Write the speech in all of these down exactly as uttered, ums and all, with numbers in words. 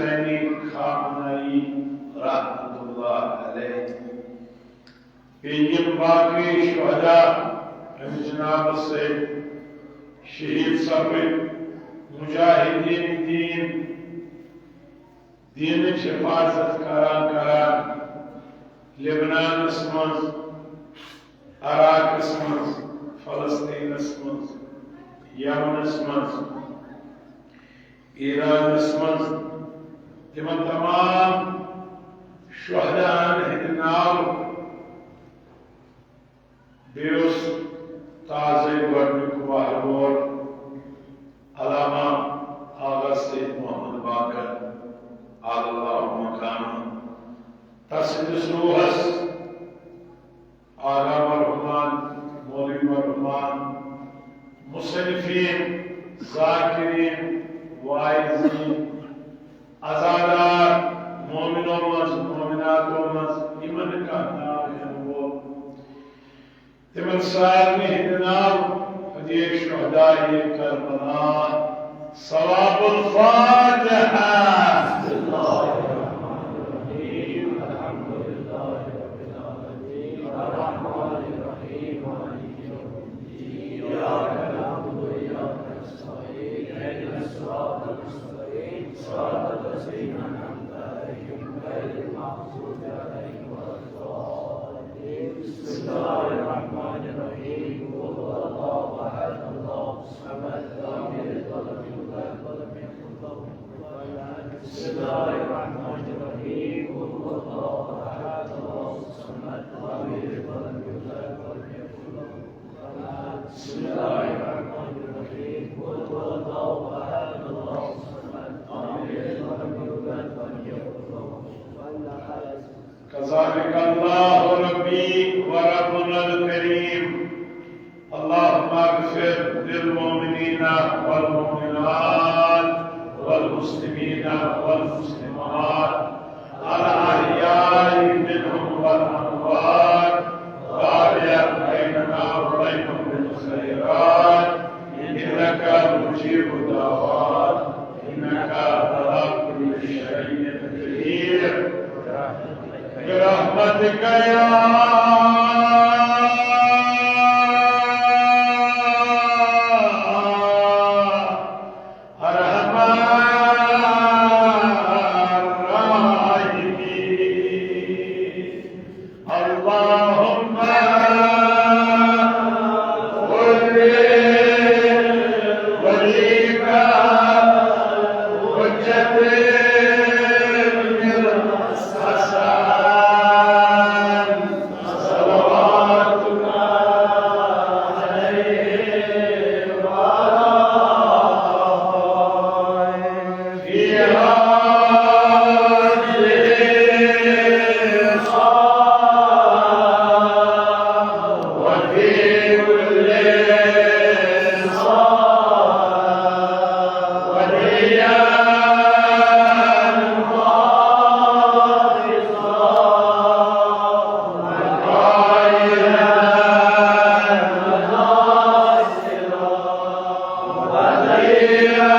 حسینی خامنائی رحمت اللہ علیہ۔ بیٚیہِ یِم باقٕے شہدا أمِس جنابس سۭتۍ شہید سپٕدۍ، مجاہدین دین، دینٕچ حفاظت کران کران لبنانس منٛز، عراقس منٛز، فلسطینس منٛز، یمنس منٛز، ایرانس منٛز، تِمن تمام شہداہن ہٕنٛدۍ ناو۔ بیٚیہِ اوس تازَے گۄڈٕنیُک وہلوَر علامہ آغا سید محمد باقر، اعلی اللہ مقامہ، تسٕنٛدِس روحس آغا مرحومان، مولوی مرحومان، مصنفین، ذاکرین، واعظین، عزادار، مومنو منٛز، مومناتو منٛز، یِمن نہٕ کانٛہہ ناو ہٮ۪نہٕ وول، تِمن سارنٕے ہٕنٛدۍ ناو ہدیے شہدائے کربلا۔ ثواب الفاتحہ۔ بسم اللہ الرحمن الرحیم۔ الحمد للہ رب العالمین۔ الرحمن الرحیم۔ مالک یوم الدین۔ ایاک نعبد و ایاک نستعین۔ اهدنا الصراط المستقیم۔ صراط الذين أنعمت عليهم غير المغضوب عليهم ولا الضالين۔ بسم الله الرحمن الرحيم۔ قل هو الله أحد، الله الصمد، لم يلد ولم يولد ولم يكن له كفوا أحد۔ بسم الله الرحمن الرحيم۔ قل هو الله أحد، الله الصمد، لم يلد ولم يولد ولم يكن له كفوا أحد۔ بسم الله الرحمن الرحيم۔ قل هو الله أحد، الله الصمد، لم يلد ولم يولد ولم يكن له كفوا أحد۔ كذلك الله ربي وربنا الكريم. اللهم اغفر للمؤمنين والمؤمنات والمسلمين والمسلمات الأحياء منهم والأموات، وتابع بيننا وبينهم بالخيرات، إنك مجيب الدعوات، إنك على كل شيء قدير. برحمتك يا أرحم الراحمين. اللهم خذ بوليك حجة من الحسن، صلواتنا عليه وعلى آله في هذه الصلاة وفي كل صلاة، وليا خالصا، وقائلا متنصرا، وذليلا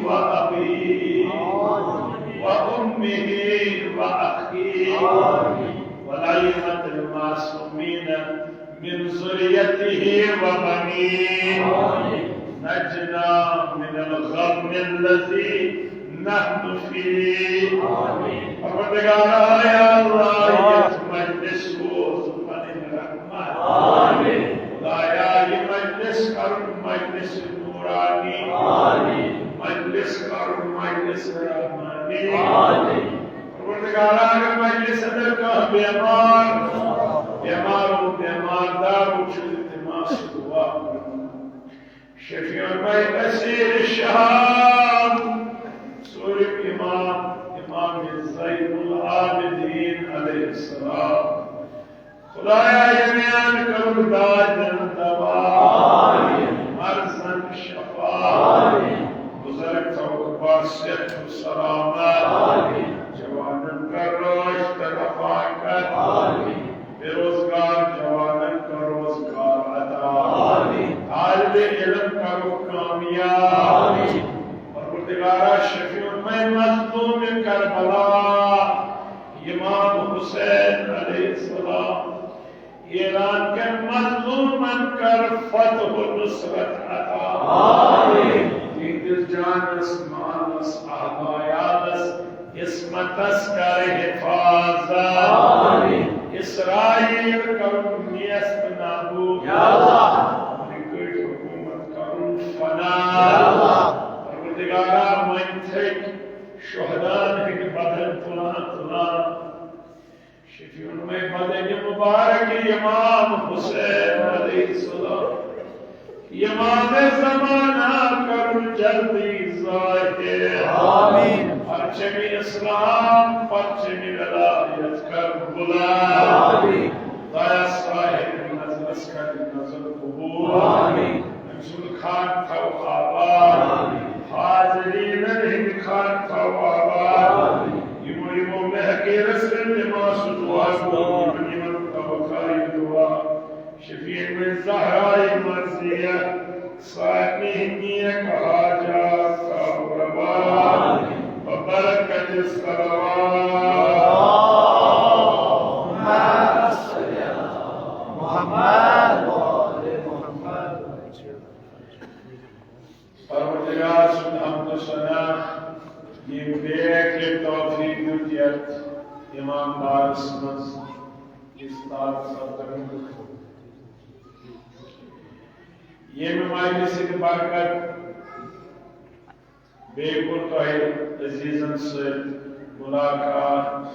وأبيه وأخيه والأئمة المعصومين من ذريته وبنيه. نجنا من الغم الذي نحن فيه. پروردگارا، یا اللہ، یتھ مجلس روز پنٕنۍ رحمت۔ خدایا، یہ مجلس کرُن مجلس نورانی۔ مجلس کرُن مجلس رحمانی۔ پروردگارا، اگر مجلس اندر کانٛہہ بیمار، بیمار و بیمار دار و چھُ، تِمن سۭتۍ دعا کرُن۔ شفیع المے اسیر شہاب، ژوٗرِم امام، امام زین العابدین علیہ السلام۔ خدایا، یمن کرُن دادن دوا، مرضن شفا، بزرگ تھاوُکھ بصحت و سلامت، جوانن کر رٲچھ تہٕ رفاقت، بے روزگار جوانن کر روزگار عطا، طالب علم کرُکھ کامیاب۔ پروردگارا، شفیع المے مظلوم کربلا، امام حسین علیہ السلام، ایران کٮ۪ن مظلومن کر فتح و نصرت عطا۔ تِہنٛدِس جانس، مالس، اہل و عیالس، عصمتس کر حفاظت۔ اسرائیل کرُن نیست نابود۔ امریکہٕچ حکومت کرُن فنا۔ پروردگارا، وۄنۍ تھٔکۍ شہداہن ہٕنٛدۍ بدن تُلان تُلان۔ شفیع المے بدن مبارک امام حسین علیہ السلام، امام زمانہ کرُن جلدی ظاہر۔ پرچم اسلام، پرچم ولایت کر بلند۔ خدایا، صاحب نظرس کر نظر قبول۔ أمۍ سُنٛد خانہٕ تھاو آباد۔ حاضریٖنن ہٕنٛدۍ خانہٕ تھاو آباد۔ یِمو یِمو مہکیٖرس سۭتۍ نماز سُہ دُعا کوٚر، یِمن یِمن تھاو خانہٕ دُعا۔ شفیع المے زہرائے مرضیہ، سارنٕے نیک حاجات تھاو روا۔ ببرکت الصلوات۔ پروردگار سُنٛد حمد و ثنا، ییٚمۍ بیٚیہِ اَکہِ لَٹہِ توفیٖق دیُت یَتھ امام بارس منٛز استاد سپدنُک۔ ییٚمہِ مجلسٕچ برکت بیٚیہِ کوٚر تۄہہِ عزیٖزن سۭتۍ مُلاقات۔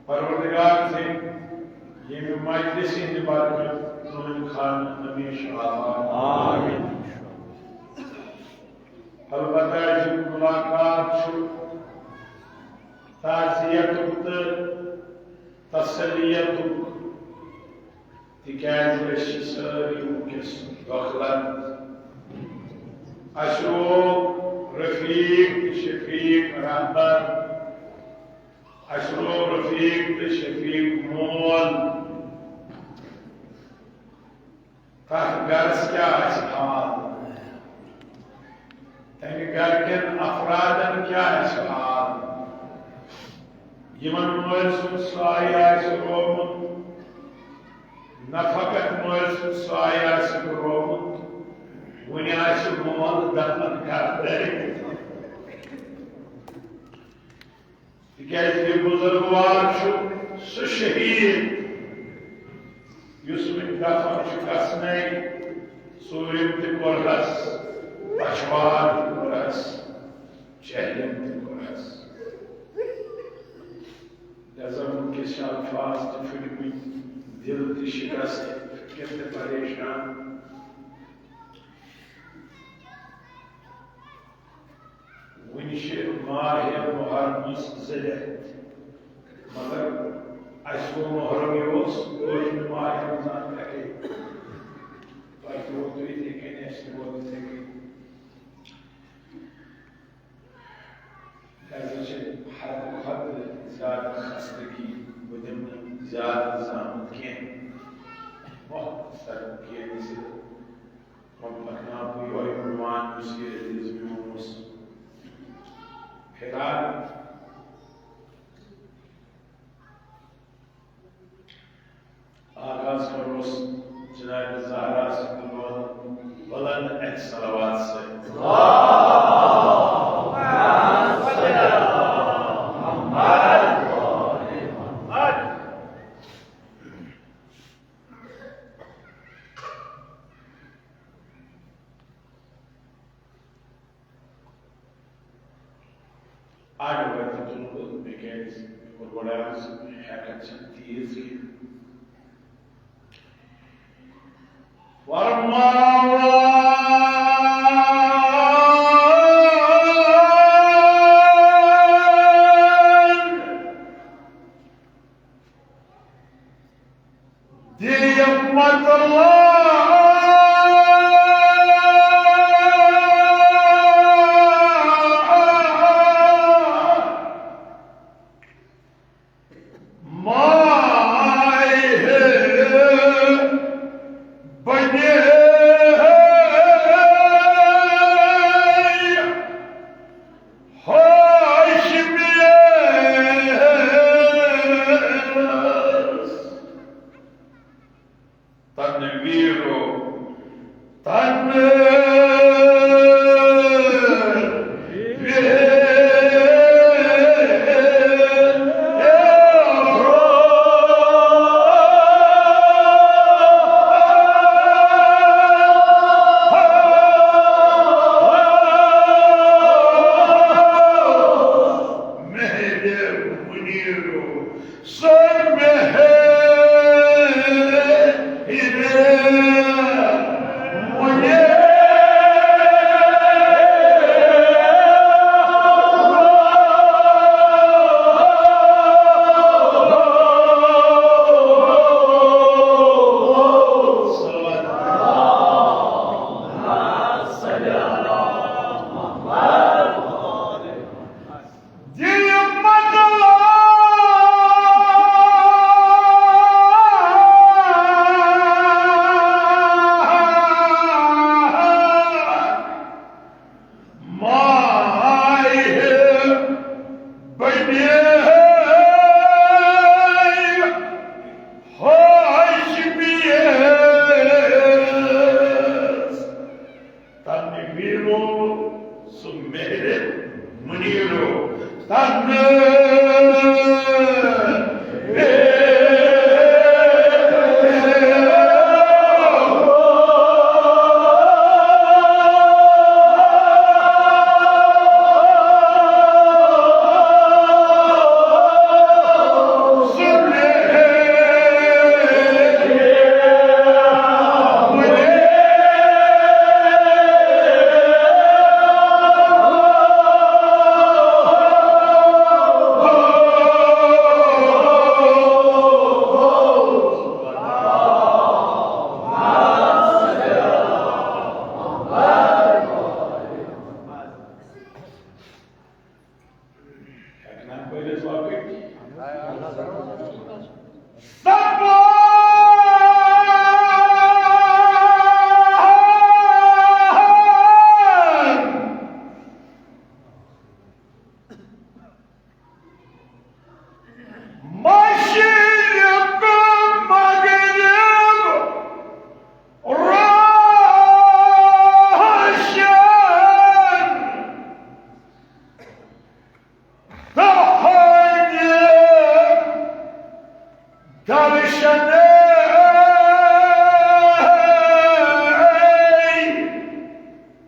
پروردگار تھٲوِن ییٚمہِ مجلسہِ ہٕنٛدِ برکت تُہٕنٛدۍ خانہٕ ہمیشہٕ آباد۔ آمین۔ البتہ یہِ مُلاقات چھُ تعزیتُک تہٕ تسلیتُک، تِکیازِ أسۍ چھِ سٲری وٕنکیٚس غفلت۔ اَسہِ روو رفیق تہٕ شفیق رہبر، اَسہِ روو رفیق تہٕ شفیق مول۔ تَتھ گرس کیٛاہ آسہِ حال؟ تَمہِ گرٕ کٮ۪ن افرادن کیٛاہ آسہِ حال؟ یِمن مٲلۍ سُنٛد سایہِ آسہِ روومُت، نہ فقط مٲلۍ سُنٛد سایہِ آسہِ روومُت، وُنہِ آسہِ مول دفن کرنَے۔ تِکیازِ یہِ بزرگوار چھُ سُہ شہیٖد، یُس وُنہِ دفن چھُ گژھنَے۔ ژوٗرِم تہِ کوٚرہَس، پچھوار تہِ کوٚرہَس، جہلم تہِ کوٚرہَس۔ لہذا وٕنکیٚس چھِ الفاظ تہِ پھٕٹمٕتۍ، دِل تہِ شکست، فکر تہِ پریشان۔ وُنہِ چھِ ماہِ محرمس زٕ رٮ۪تھ، مگر اَسہِ گوٚو محرم یہِ اوس ٲٹھمہِ ماہِ رمضان پٮ۪ٹھٕے۔ تۄہہِ تہِ ووتوٕ یِتھَے کٔنۍ، اَسہِ تہِ ووت یِتھَے کٔنۍ۔ لہذا چھِ حد کھۄتہٕ زیادٕ خستگی، بہٕ دِمہٕ نہٕ زیادٕ زحمت کینٛہہ، مۄختصر کینٛہہ زٕ۔ وۄنۍ پکناو بہٕ یورٕ آج وقت تُلہٕ بہٕ، مےٚ کیٛازِ کوٚر گۄڈٕ عرض، ہٮ۪کتھ چھَنہٕ تیٖژ کینٛہہ۔ فرماوان دِیَم مطلب۔ ماہِ بنی ہاشمیس تنویرو تنویر۔ مہر منیرو سر مہر منیر۔ دِل مطلب۔ ماہِ بنی ہاشمیس تنویرو سُہ مہر منیرو تنویر۔ ہٮ۪کہٕ نا پٔرِتھ وۄپٕنۍ؟ مشرق مغرب روشن تہنٛدِ درشنہٕ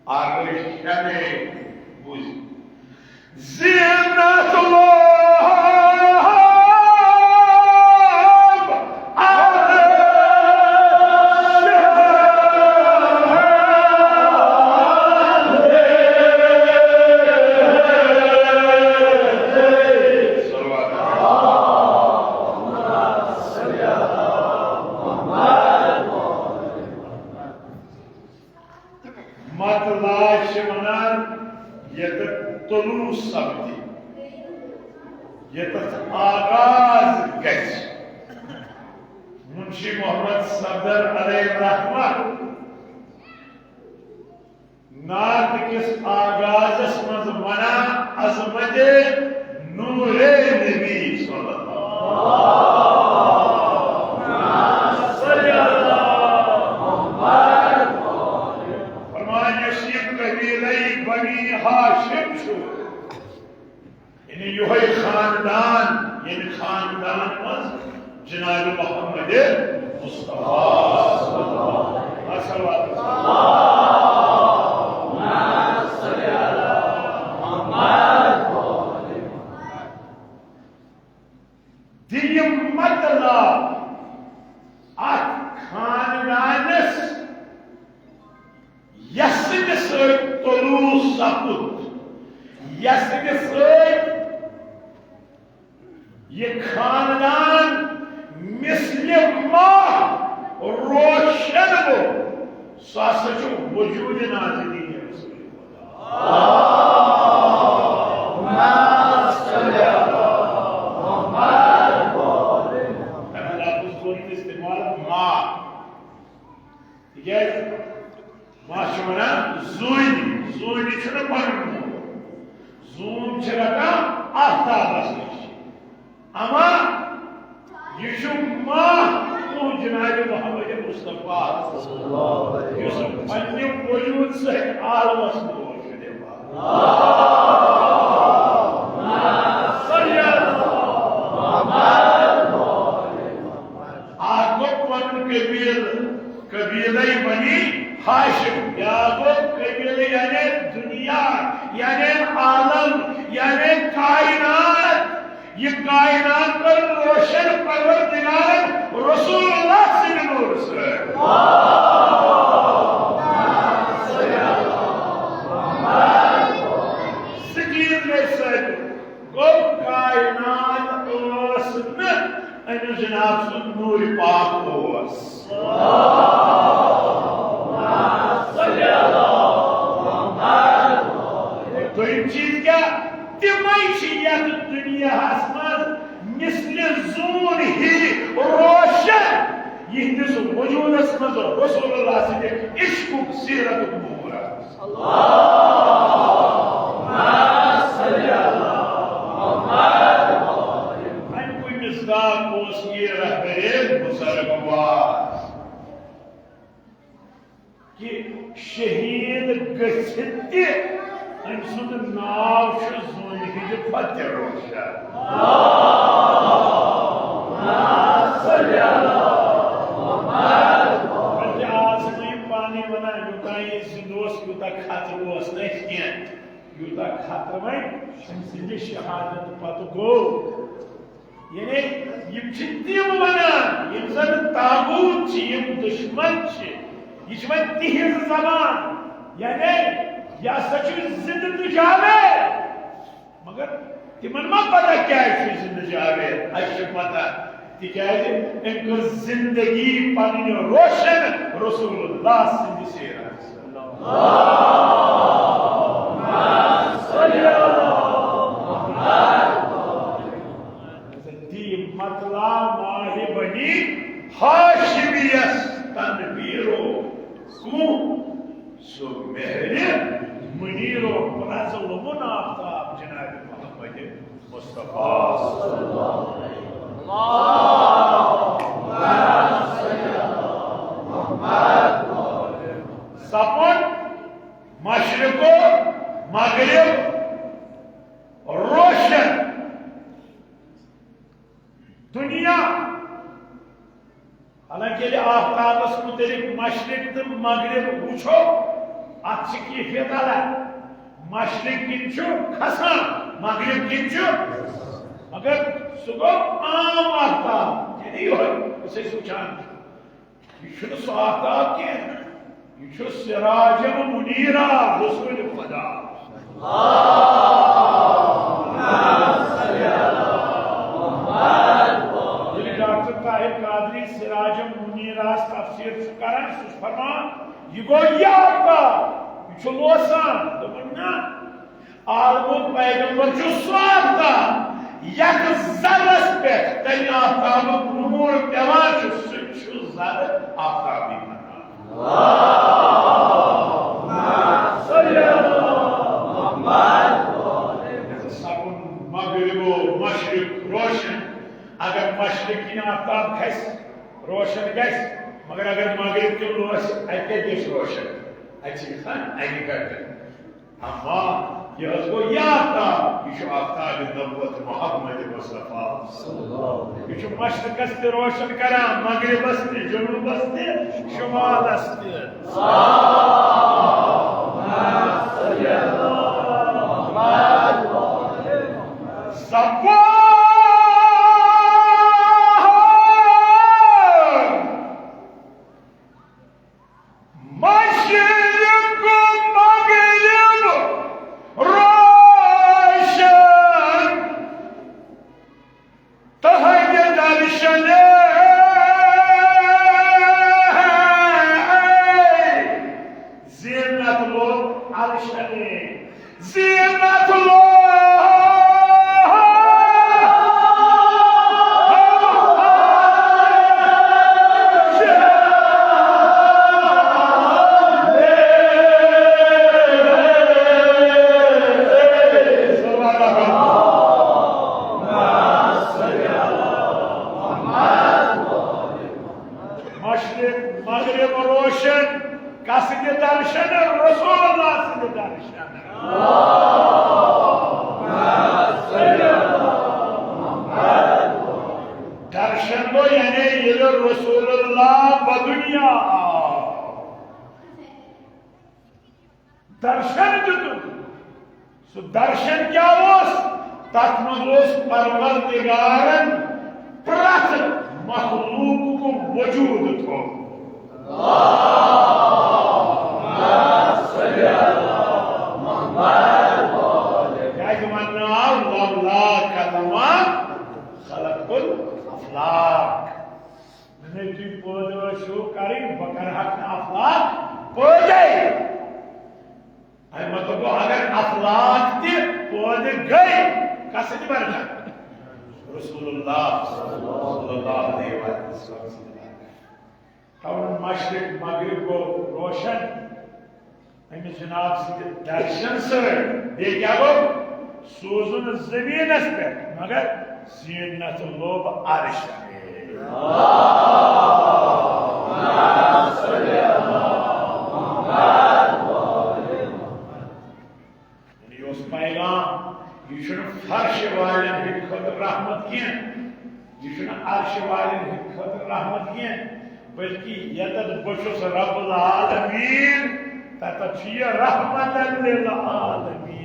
عرشنہٕ بوٗزِتھ۔ زینت لوب عرش۔ مطلع چھِ وَنان ییٚتٮ۪تھ طلوع سپدِ، ییٚتٮ۪تھ آغاز گژھِ۔ منشی محمد صفدر علیہ الرحمہ نعت کِس آغازس منٛز وَنان عظمت نور نبی صلی اللہ علیہ وسلم۔ فرمان یُس یہِ قبیلہ بنی ہاشم چھُ، یعنی یِہوٚے خاندان، ییٚمہِ خاندان منٛز جناب محمد مصطفیٰ صلی اللہ علیہ وسلم۔ صلوات۔ سپُد، یس نہٕ سۭتۍ یہِ خاندان مثل ماہ روشن گوٚو، سُہ ہسا چھُ وجود نازنین رسول خدا۔ تَمہِ لفظ کوٚر أمۍ استعمال ماہ۔ تِکیٛازِ ماہ چھِ وَنان زوٗنہِ، زوٗنہِ چھُنہٕ پَنُن مول۔ زوٗن چھِ رَٹان آفتابَس نِش۔ اما یہِ چھُ ماہ تُہُنٛد جناب محمد مصطفیٰ، یُس پننہِ وجود سۭتۍ عالمس نور چھُ دِوان۔ اکھ گوٚو پنُن قبیلہٕ، قبیلے بنی ہاشم، بیاکھ گوٚو قبیلہٕ یعنی دنیا، یعنی عالم، یعنی کائنات۔ یہِ کائنات کٔر روشن پروردگارن رسول اللہ سٕنٛدِ نورٕ سۭتۍ۔ سکریٖن گٔے ثٲبت، گوٚو کائنات ٲس نہٕ أمِس جناب سُنٛد نوٗرِ پاک اوس۔ دوٚیِم چیٖز کیٛاہ؟ تِمے چھِ یتھ دُنیاہس منٛز مثلِ زوٗن ہی روشن، یِہنٛدِس وجوٗدس منٛز رسول اللہ سٕنٛدِ عشقُک سیرتُک نور آسہِ۔ اَمہِ کُے مصداق اوس یہِ رہبرِ بزرگوار۔ کہ شہید گٔژھِتھ تہِ أمۍ سُنٛد ناو چھُ زوٗنہِ ہٕنٛدِ کھۄتہٕ تہِ روشن۔ بلکہِ آز چھِ وۄنۍ پانے ونان، یوٗتاہ یہِ زِندٕ اوس، یوٗتاہ خطرٕ اوس نہٕ اَسہِ کینٛہہ، یوٗتاہ خطرٕ وۄنۍ أمۍ سٕنٛدِ شہادت پتہٕ گوٚو۔ یعنی یِم چھِ تِم ونان، یِم زن طاغوت چھِ، یِم دشمن چھِ، یہِ چھِ وۄنۍ تِہنٛز زبان۔ یعنی یہِ ہسا چھُ زندٕ تہٕ جاوید، مگر تِمن ما پتہ کیازِ چھُ زندٕ جاوید؟ اَسہِ چھِ پتہ، تِکیازِ أمۍ کٔر زندگی پنٕنۍ روشن رسول اللہ سٕنٛدِ سیرت۔ دی مطلع ماہِ بنی ہاشمیس تنویرو کُن، سُہ مہرِ منیرو پرزلوُن آفتاب جناب محمد مصطفیٰ۔ سپُد مشرق و مغرب روشن۔ دنیا، حالانکہ ییٚلہِ آفتابس متعلق مشرق تہٕ مغرب وٕچھو، اتھ چھِ کیفیت الگ۔ مشرق کِنۍ چھُ کھسان، مغرب کِنۍ چھُ، مگر سُہ گوٚو عام آفتاب، یعنی یِہوٚے یُس أسۍ وٕچھان چھِ۔ یہِ چھُنہٕ سُہ آفتاب کینٛہہ، یہِ چھُ سراج منیرا رسول خدا۔ ییٚلہِ ڈاکٹر طاہر قادری سراج منیراہس تفسیر چھُ کران، سُہ چھُ فرمان، یہِ گوٚو یہِ آفتاب، یہِ چھُ لوسان۔ دوٚپُن، نہ، عالمُک پیغمبر چھُ سُہ آفتاب، یتھ ذرس پٮ۪ٹھ تمہِ آفتابُک نوٗر پٮ۪وان چھُ، سُہ چھُ ذرٕ آفتابٕے بنان۔ سپُد مغرب و مشرق روشن۔ اگر مشرق کِنۍ آفتاب کھسہِ، روشن گژھِ، مگر اگر مغرب کُن روشن، اتہِ کتہِ گژھِ روشن؟ اتہِ چھِ گژھان اگریگیٹر۔ اما یہِ حظ گوٚو یہِ آفتاب، یہِ چھُ آفتاب نبوت محمد مصطفیٰ۔ یہِ چھُ مشرقس تہِ روشن کران، مغربس تہِ، جنوبس تہِ، شمالس تہِ۔ سپُد مشرق مغرب زینت اللہ۔ مشرق مغرب روشن، کس درشن؟ رسول اللہ سٕنٛدِ درشن۔ درشن گوٚو یعنی ییٚلہِ رسول اللہ بدنیا آو۔ درشن دیُتُن۔ سُہ درشن کیٛاہ اوس؟ تَتھ منٛز اوس پروردگارن پرٛٮ۪تھ مخلوقُک وجوٗد تھوٚومُت۔ کیٛازِ وننہٕ آو، "لولا کلمہ خلقت الافلاک"۔ ییٚلہِ تُہۍ پٲدٕ ٲسِو کرٕنۍ، بہٕ کرٕ ہا نہٕ افلاک پٲدَے۔ اَمہِ مطلب گوٚو، اگر افلاک تہِ پٲدٕ گٔے، کس سۭتۍ برکت؟ رسول اللہ صلی اللہ علیہ وآلہ وسلم سٕنٛدِ برکت۔ تَوَے مشرق مغرب گوٚو روشن أمِس جناب سٕنٛدِ درشن سۭتۍ۔ بیٚیہِ کیٛاہ گوٚو؟ سوٗزُن زٔمیٖنس پٮ۪ٹھ، مگر زینت لوٚب عرشس پٮ۪ٹھ۔ یعنی یہِ اوس پیغام، یہِ چھُنہٕ فرش والٮ۪ن ہٕنٛدِ خٲطرٕ رحمت کینٛہہ، یہِ چھُنہٕ عرش والٮ۪ن ہٕنٛدِ خٲطرٕ رحمت کینٛہہ، بلکہِ ییٚتٮ۪تھ بہٕ چھُس رب العالمین، تَتٮ۪تھ چھُ یہِ رحمتاً للعالمین۔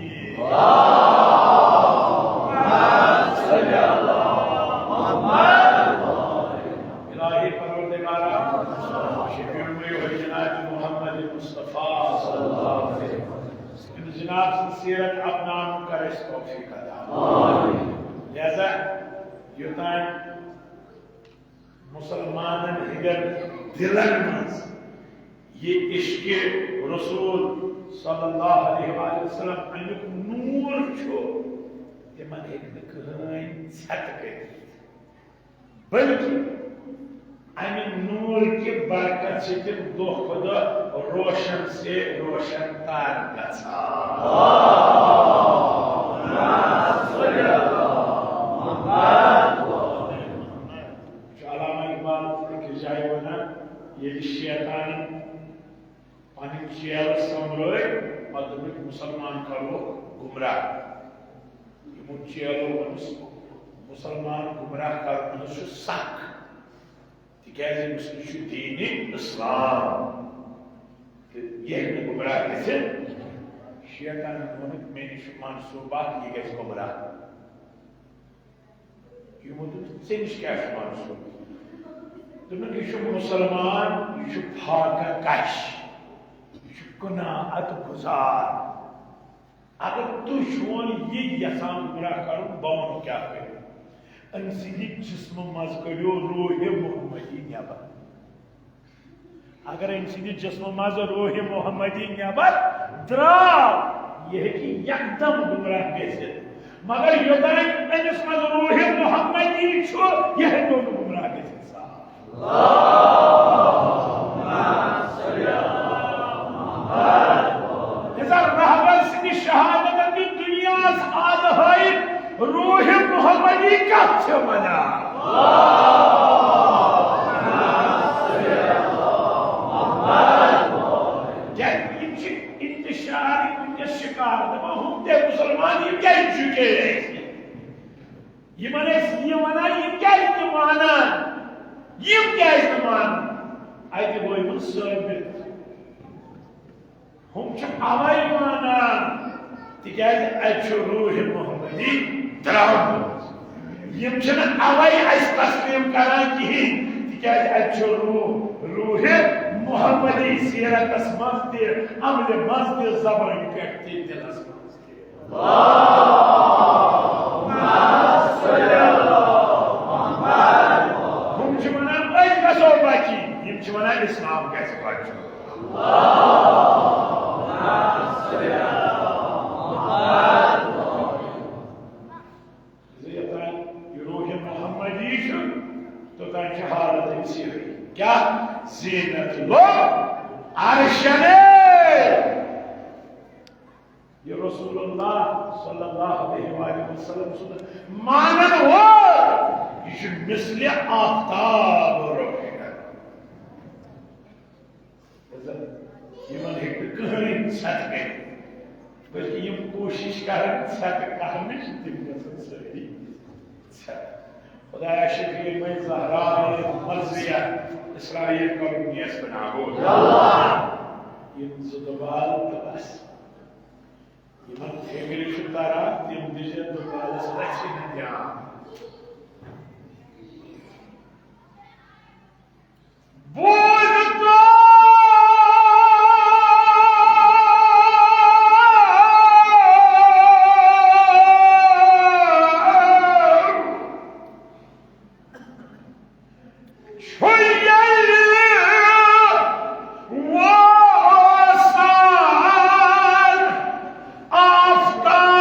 الٰہی پروردگارا، شفیع میوہ جناب محمد مصطفیٰ صلی اللہ علیہ وسلم۔ تہنٛد جناب سٕنٛز سیرت اپناونُک کر اَسہِ توفیق عطا۔ لہذا یوٚتام مسلمانن ہٕنٛدٮ۪ن دِلن منٛز یہِ عشق رسول صلی اللہ علیہ وآلہ وسلم امیُک نور چھُ، تِمن ہیٚکہِ نہٕ کٕہٕنۍ ژھٮ۪تہٕ کٔرِتھ۔ بلکہ امہِ نور کہِ برکت چھِ تِم دۄہ کھۄتہٕ دۄہ روشن سے روشن تر گژھان۔ چھُ علامہ اقبال أکِس جایہِ ونان، ییٚلہِ شیطانن پنٕنۍ چیلہٕ سۄمبرٲے، پتہٕ دوٚپُکھ، "مسلمان کرو گمراہ۔" یِمو چیلو ووٚنُس، "مسلمان گمراہ کرُن حظ چھُ سخ، تِکیازِ أمِس نِش چھُ دیٖنِ اسلام تہٕ یہِ ہیٚکہِ نہٕ گمراہ گٔژھِتھ۔" شیطانن ووٚنُکھ، "مےٚ نِش چھُ منصوٗبہٕ اکھ، یہِ گژھِ گمراہ۔" یِمو دوٚپ، "ژےٚ نِش کیٛاہ چھُ منصوٗبہٕ؟" دوٚپُن، "یہِ چھُ مسلمان، یہِ چھُ فاقہ کش، یہِ چھُ قناعت گزار۔ اگر تُہۍ چھِوٕ یہِ یژھان گمراہ کرُن، بہٕ وَنہٕ کیٛاہ کٔرِو۔ أمۍ سٕنٛدِ جسمہٕ منٛز کٔڑِو روحِ محمدی نٮ۪بر۔" اگر أمۍ سٕنٛدِ جسمہٕ منٛز روحِ محمدی نٮ۪بر درٛاو، یہِ ہیٚکہِ یکدم گمراہ گٔژھِتھ۔ مگر یوٚتام أمِس منٛز روحِ محمدی چھُ، یہِ ہیٚکیو نہٕ گمراہ گٔژھِتھ۔ ییٖژاہ رہبر سٕنٛدِ شہادتن دیُت دُنیاہس آز ہٲوِتھ، روحِ محمدی کتھ چھِ ونان؟ کیٛازِ یِم چھِ انتشار وٕنکیٚس شکار، دپان، "ہُم تہِ مسلمان، یِم کیٛازِ جُکے اَسہِ؟ یِمن ٲسۍ یہِ ونان، یِم کیٛازِ نہٕ مانان؟ یِم کیٛازِ نہٕ مانان؟" اتہِ گوٚو یِمن ثٲبت۔ ہُم چھِ اوے مانان، تِکیازِ اتہِ چھُ روحِ محمدی درٛامُت۔ یِم چھِنہٕ اوے اسہِ تسلیم کران کِہیٖنۍ، تِکیازِ اتہِ چھُ روح، روحِ محمدی سیرتس منٛز تہِ، عملہِ منٛز تہِ، زبٲنۍ پٮ۪ٹھ تہِ، دِلس منٛز تہِ۔ ہُم چھِ ونان، "أسۍ گژھو بچِنۍ"، یِم چھِ ونان، "اسلام گژھِ بچُن"۔ یہِ رسول اللہ صلی اللہ علیہ وآلہ وسلم سُنٛد مانن وول، یہِ چھُ مثلِ آفتاب روشن۔ یِمن ہیٚکہِ نہٕ کٕہٕنۍ ژھٮ۪تہٕ کٔرِتھ، بلکہِ یِم کوٗشِش کرن ژھٮ۪تہٕ کرنٕچ، تِم گژھن سٲری ژھٮ۪تہٕ۔ خدایا شفیع مے زہرا مرضیہ، اسرائیل کرُن نیس بناوو۔ یِم زٕ دُبال تہٕ بس۔ یِمن فِکرِ چھُ تران، تِم دِژ دُبالس رژھِ ہٕنٛدۍ جان۔ بوٗزِو تُہۍ! چھُ ییٚلہِ وۄزُل آفتاب۔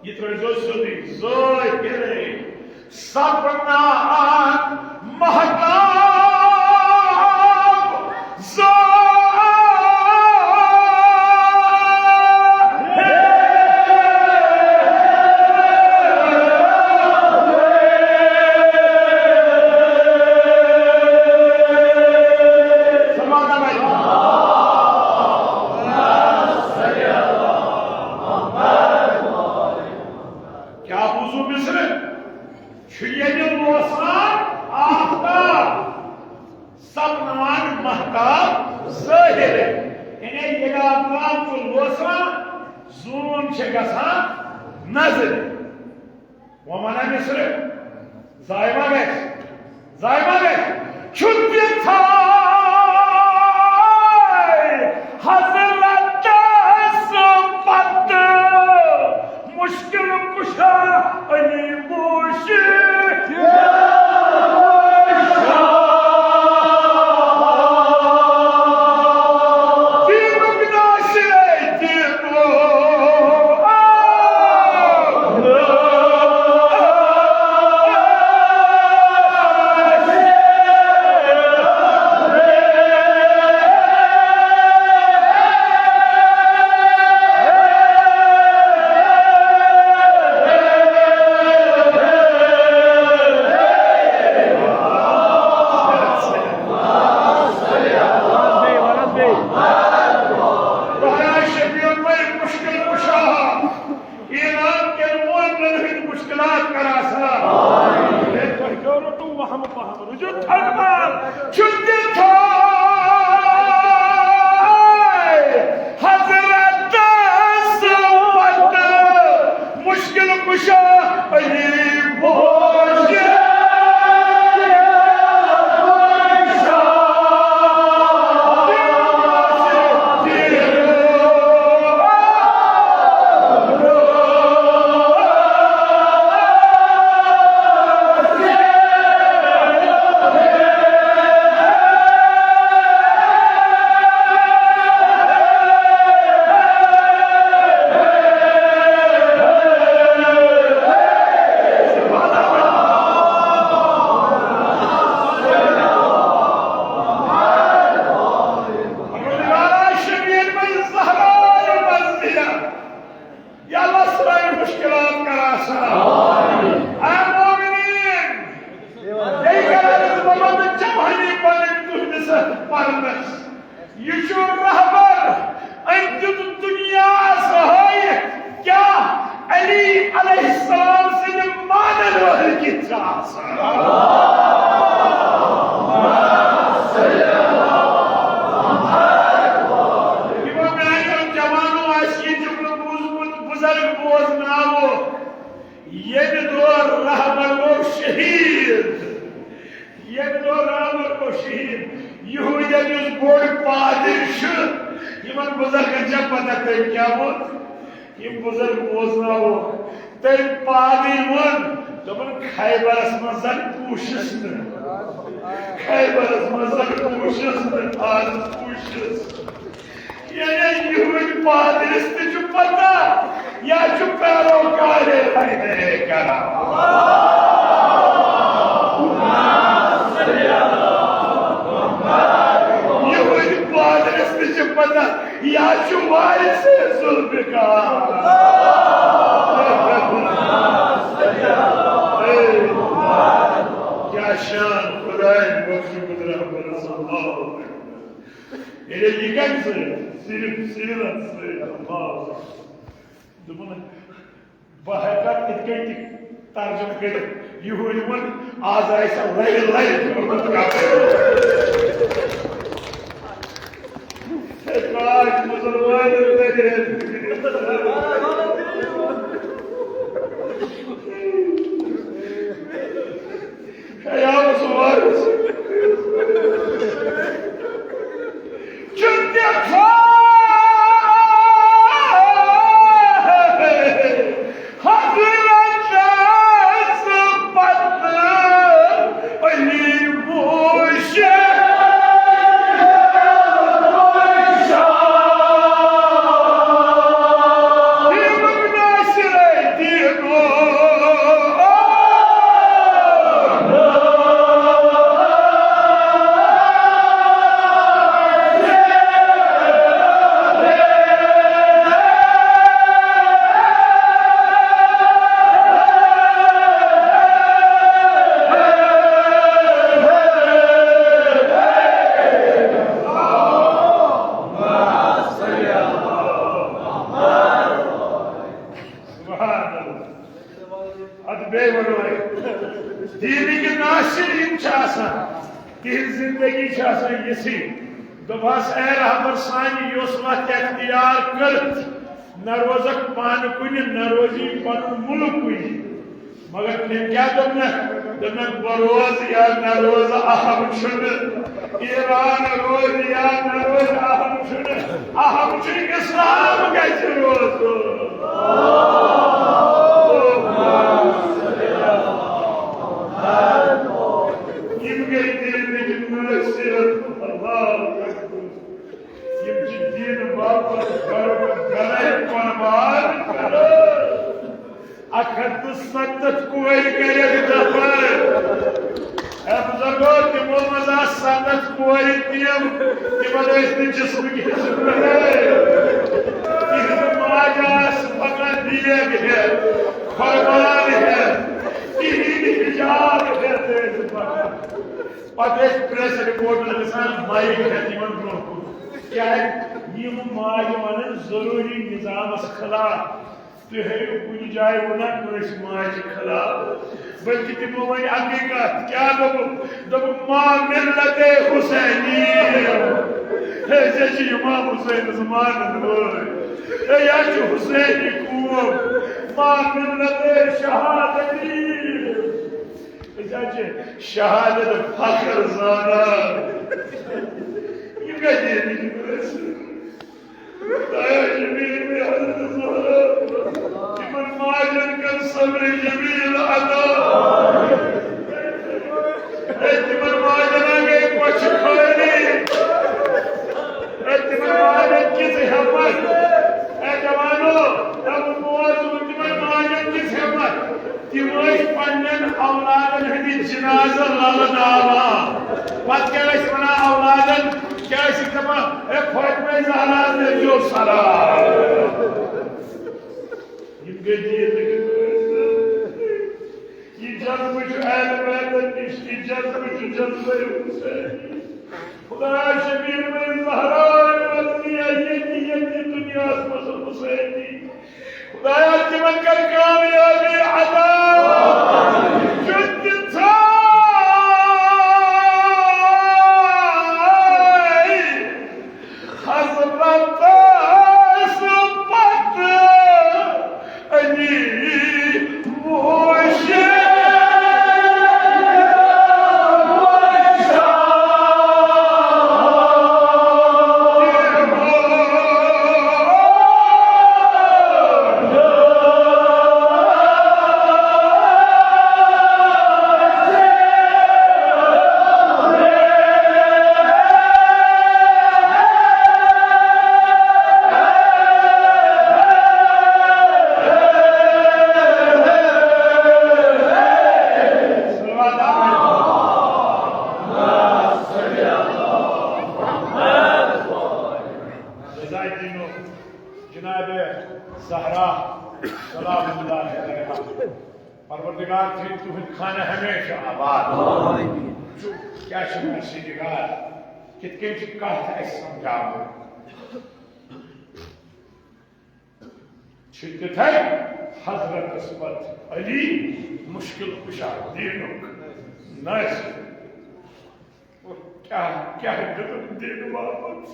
یہِ ترٲوزیو سیوٚدُے، ظٲہِرے سپنان مہتاب۔ کیا بوزو مصر؟ چھُ ییٚلہِ روشن آفتاب سپنان مہتاب ظٲہِر۔ یعنی ییٚلہِ آفتاب چھُ لوسان، زوٗن چھِ گژھان نظرِ۔ وۄنۍ وَنان مےٚ صرف، ضایع ما گژھِ؟ ضایع ما گژھِ؟ چھُ تِتھَے حضرتس پتہٕ مشکل کشا علی موشی۔ دینُک ناصرے، دینُک شفیع مے مشکل کشا، ایران کٮ۪ن مومنن ہٕنٛدۍ مشکلات کر آسان۔ ہے، تۄہہِ کیٛاہ روٚٹوٕ وہمہٕ پہمہٕ؟ رُجو تھل مال۔ چھُ تِتھَے حضرتس پتہٕ مشکل کشا علی موشی۔ یا اللہ سٲنۍ مشکلات کر آسان۔ اے مومنین، بیٚیہِ کَرٕ بہٕ وَنہٕ جوٲنی پَنٕنۍ تُہٕنٛدِس پَرنَس۔ یہِ چھُ رہبر، أمۍ دیُت دُنیاہَس ہٲوِتھ کیٛاہ علی علیہ السلام سٕنٛدِ مانَن وٲلۍ کِتھ چھِ آسان۔ یِمو میٛانیو جوانو آسہِ یہِ جملہٕ بوٗزمُت، بُزرگ بوزناوو۔ ییٚمہِ دۄہ رہبر گوٚو شہیٖد، ییٚمہِ دۄہ رہبر گوٚو شہیٖد، یہوٗدٮ۪ن یُس بوٚڑ پادٕرۍ چھُ، یِمن بُزرگن چھےٚ پتہ تٔمۍ کیٛاہ ووٚن؟ یِم بُزرگ بوزناوو، تٔمۍ پادٕرۍ ووٚن، دوٚپُن، خیبرس منٛز زن کوٗشِش نہٕ، خیبرس منٛز زن کوٗشِش نہٕ، آز کوٗشِش۔ یعنی یہوٗدۍ پادرِس تہِ چھُ پتہ، یا چھُ پیروکارے رہنے کران۔ یہوٗدۍ تہِ چھِ پتہ، یا چھُ وارث ذوالفقار۔ اے، کیٛاہ شان خداے بخش قدرت صلی اللہ علیہ وسلم۔ ییٚلہِ یہِ کَمہِ سۭتۍ؟ صرف سیٖرت سۭتۍ۔ اللہ۔ دوٚپُن، بہٕ ہٮ۪کہٕ اَتھ یِتھ کٔنۍ تہِ ترجمہٕ کٔرِتھ، یہِ ہُہ یِمن آز آسہِ لرِ لرِ کوٚرمُت کَتھ۔ ہے کاش، مُسلمان لرِ۔ ہے یا مُسلمان۔ چونکہ حضرت پتہٕ علی وُچھ۔ سبحان اللہ۔ ادٕ بیٚیہِ وَنو أسۍ، دیٖنٕکۍ ناصر یِم چھِ آسان، تِہنٛز زندگی چھِ آسان یِژھٕے۔ دوٚپہَس، اے رہبر سانہِ، یۄس وَتھ اختیار کٔرٕتھ، نہ روزکھ پانہٕ کُنہِ، نہ روزی پنُن مُلک کُنہِ۔ مگر تٔمۍ کیٛاہ دوٚپنَکھ؟ دوٚپنَکھ، بہٕ روزٕ یا نہ روزٕ، اہم چھُنہٕ۔ ایران روزِ یا نہ روزِ، اہم چھُنہٕ۔ اہم چھُ اِسلام گژھِ روزُن۔ یِم گٔے دیٖنٕکۍ نٲصِر۔ اللہ اکبر۔ یِم چھِ دیٖن باپتھ گرٕ گرے قۄربان کران۔ اکھ ہتھ تہٕ ستتھ کورِ کٔرِکھ دفن۔ اے بزرگو، تِمو منٛز آسہٕ ستتھ کورِ تِم، تِمن ٲسۍ نہٕ جسمٕکۍ حصہٕ کٕہٕنۍ۔ تِہنٛزٕ ماجہِ آسہٕ پکان دیگ ہٮ۪تھ، قۄربان ہٮ۪تھ، تِہنٛدۍ حجاب ہٮ۪تھ ٲسۍ پکان۔ پتہٕ ٲسۍ پریس رپورٹر گژھان مایک ہٮ۪تھ یِمن برونٛہہ کُن۔ کیٛازِ؟ یِم ماجہِ ونان ضروٗری نظامس خلاف۔ تُہۍ ہٲیِو کُنہِ جایہِ وَنان کٲنٛسہِ ماجہِ خلاف، بلکہِ تِمو وَنہِ اَکٕے کَتھ، کیٛاہ دوٚپُکھ؟ دوٚپُکھ، "ما ملت حسینی"۔ ہے، ژےٚ چھِ امام حسینَس مانَن وٲلۍ۔ ہے، یہِ حظ چھُ حسینی قوم۔ "ما ملت شہادتی"۔ أسۍ حظ چھِ شہادت فخر زانان۔ یہِ کَتہِ ییٚتہِ چھِ أسۍ؟ خدایا، جمیل میں حضرت زہرا، تِمن ماجن کر صبر جمیل عطا۔ اے تِمن ماجن گٔے پچھ خٲلی۔ اے تِمن ماجن کِژھ ہمت۔ اے جوانو، تِمن بوز، تِمن ماجن کِژھ ہمت۔ تِم ٲسۍ پننٮ۪ن اولادن ہٕنٛدِ جنازٕ للہٕ ناوان۔ پتہٕ کیٛاہ ٲسۍ ونان اولادن؟ کیٛاہ ٲسِکھ دپان؟ "اے فاطمہ زہرا، مےٚ دِیِو سلام۔" یِم گٔے دیٖنٕکۍ نٲصِر۔ یہِ جذبہٕ چھُ اہل بیتن نِش، یہِ جذبہٕ چھُ جذبہٕ حسینی۔ خدایا، شبیٖر بن زہرا وَنہِ ییٚتہِ، ییٚتہِ دُنیاہَس منٛز حسینی۔ خدایا، تِمن کر کامیابی عطا۔ یُتھ تہِ ژھاے حضرتس پتہٕ علی وُچھ۔ دینو جناب زہرا سلام اللہ علیہا۔ پروردگار تھٲیِن تُہُنٛد خانہ ہمیشہ آباد۔ چھُ، کیٛاہ چھُ مرثی نگار؟ کِتھ کٔنۍ چھُ کتھ اَسہِ سمجھاوُن؟ چھُ تِتھے حضرتس پتہٕ علی مشکل کشا دینُک نٲصر۔ کیٛاہ، کیٛاہ دیُتُن دِنہٕ باپتھ؟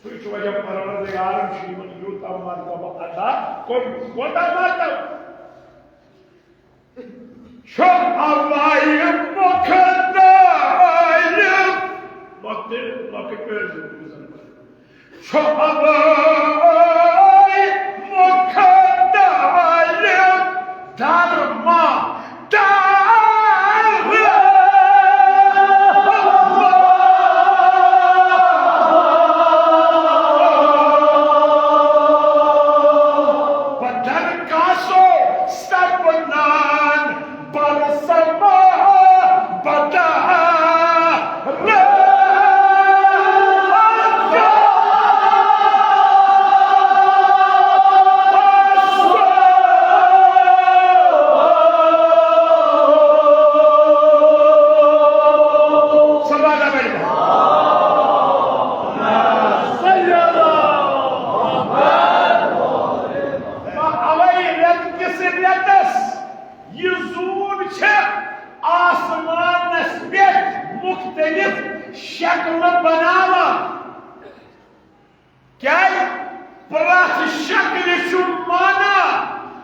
سُے چھُ وجہ پروردگارن چھُ یِمن یوٗتاہ مرتبہٕ عطا کوٚرمُت۔ کوتاہ مرتبہٕ؟ چھُ اَوَے مُختٲلِف لۄکٹہِ، لۄکٕٹۍ پٲٹھۍ چھُ اَوَے مُختٲلِف دھرما دار۔ بدر کا سو سب نان برسما بدا۔ اوے رٮ۪تہٕ کِس رٮ۪تَس یہِ زوٗن چھِ آسمانس پٮ۪ٹھ مُختٔلِف شکلہٕ بناوان۔ کیٛازِ؟ پرٛٮ۪تھ شکلہِ چھُ معنی۔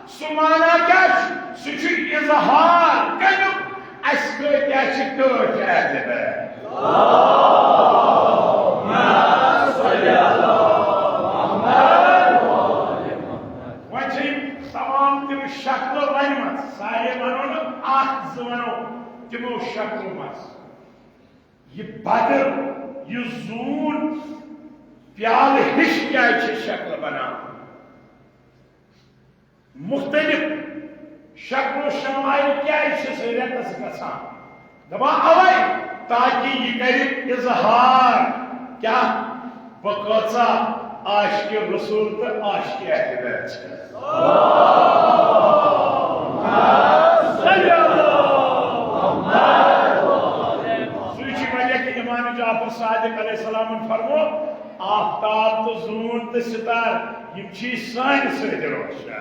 سُہ معنی کیٛاہ چھُ؟ سُہ چھُ اظہار کَمیُک۔ اَسہِ کۭتیٛاہ چھِ ٹٲٹھۍ اہل بیت؟ وۄنۍ چھِ یِم تمام تِم شکلہٕ ؤنمٕژ، سارے وَنو نہٕ، اَکھ زٕ وَنو تِمو شکلو منٛز۔ یہِ بدر، یہِ زوٗن پیالہٕ ہِش کیٛازِ چھِ شکلہٕ بناوان؟ مُختٔلِف شکلو شمایل کیٛازِ چھِ سٲنِس رٮ۪تَس گژھان؟ دَپان اَوَے تاکہِ یہِ کَرِ اظہار کیٛاہ؟ بہٕ کۭژاہ عاشقِ رسول تہٕ عاشقِ اہل بیت چھَس۔ سُے چھُ وجہ کہِ امام جعفر صادق علیہ السلامن فرمو، آفتاب تہٕ زوٗن تہٕ ستارٕ، یِم چھِ سانہِ سۭتۍ روشن۔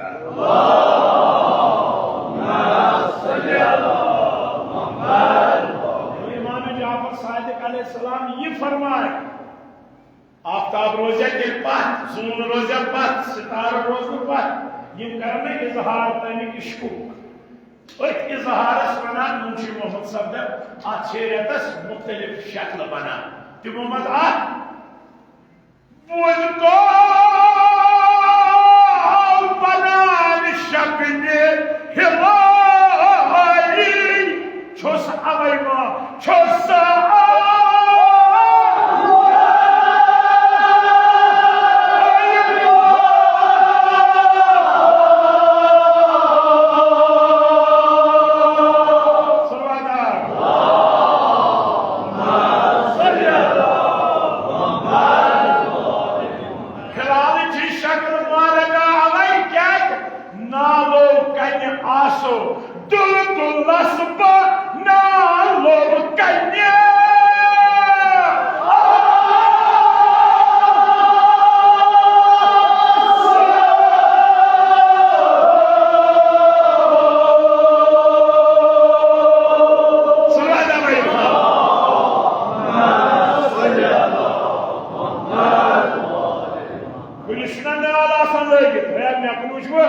امام جعفر صادق علیہ السلام یہِ فرمائے، آفتاب روزِ تیٚلہِ پتھ، زوٗن روزِ پتھ، ستارٕ روزِ نہٕ پتھ۔ یِم کرن نہٕ اظہار تمہِ عشقُک۔ أتھۍ اظہارس ونان منشی محمد صفدر، اتھ چھِ رٮ۪تس مُختٔلِف شکلہٕ بنان۔ تِمو منٛز اکھ بوٗزۍ تو بنان شکلہِ ہلٲلی۔ چھُس اوے ما چھُس سا۔ ہلالٕچ شکل مارگا اوے کیٛازِ نالو کنہِ آسو۔ دُلدُلس بہٕ نالو کنہِ۔ کُنہِ چھُنہ نال آسان لٲگِتھ، ہے، مےٚ کُن وٕچھ وٕ،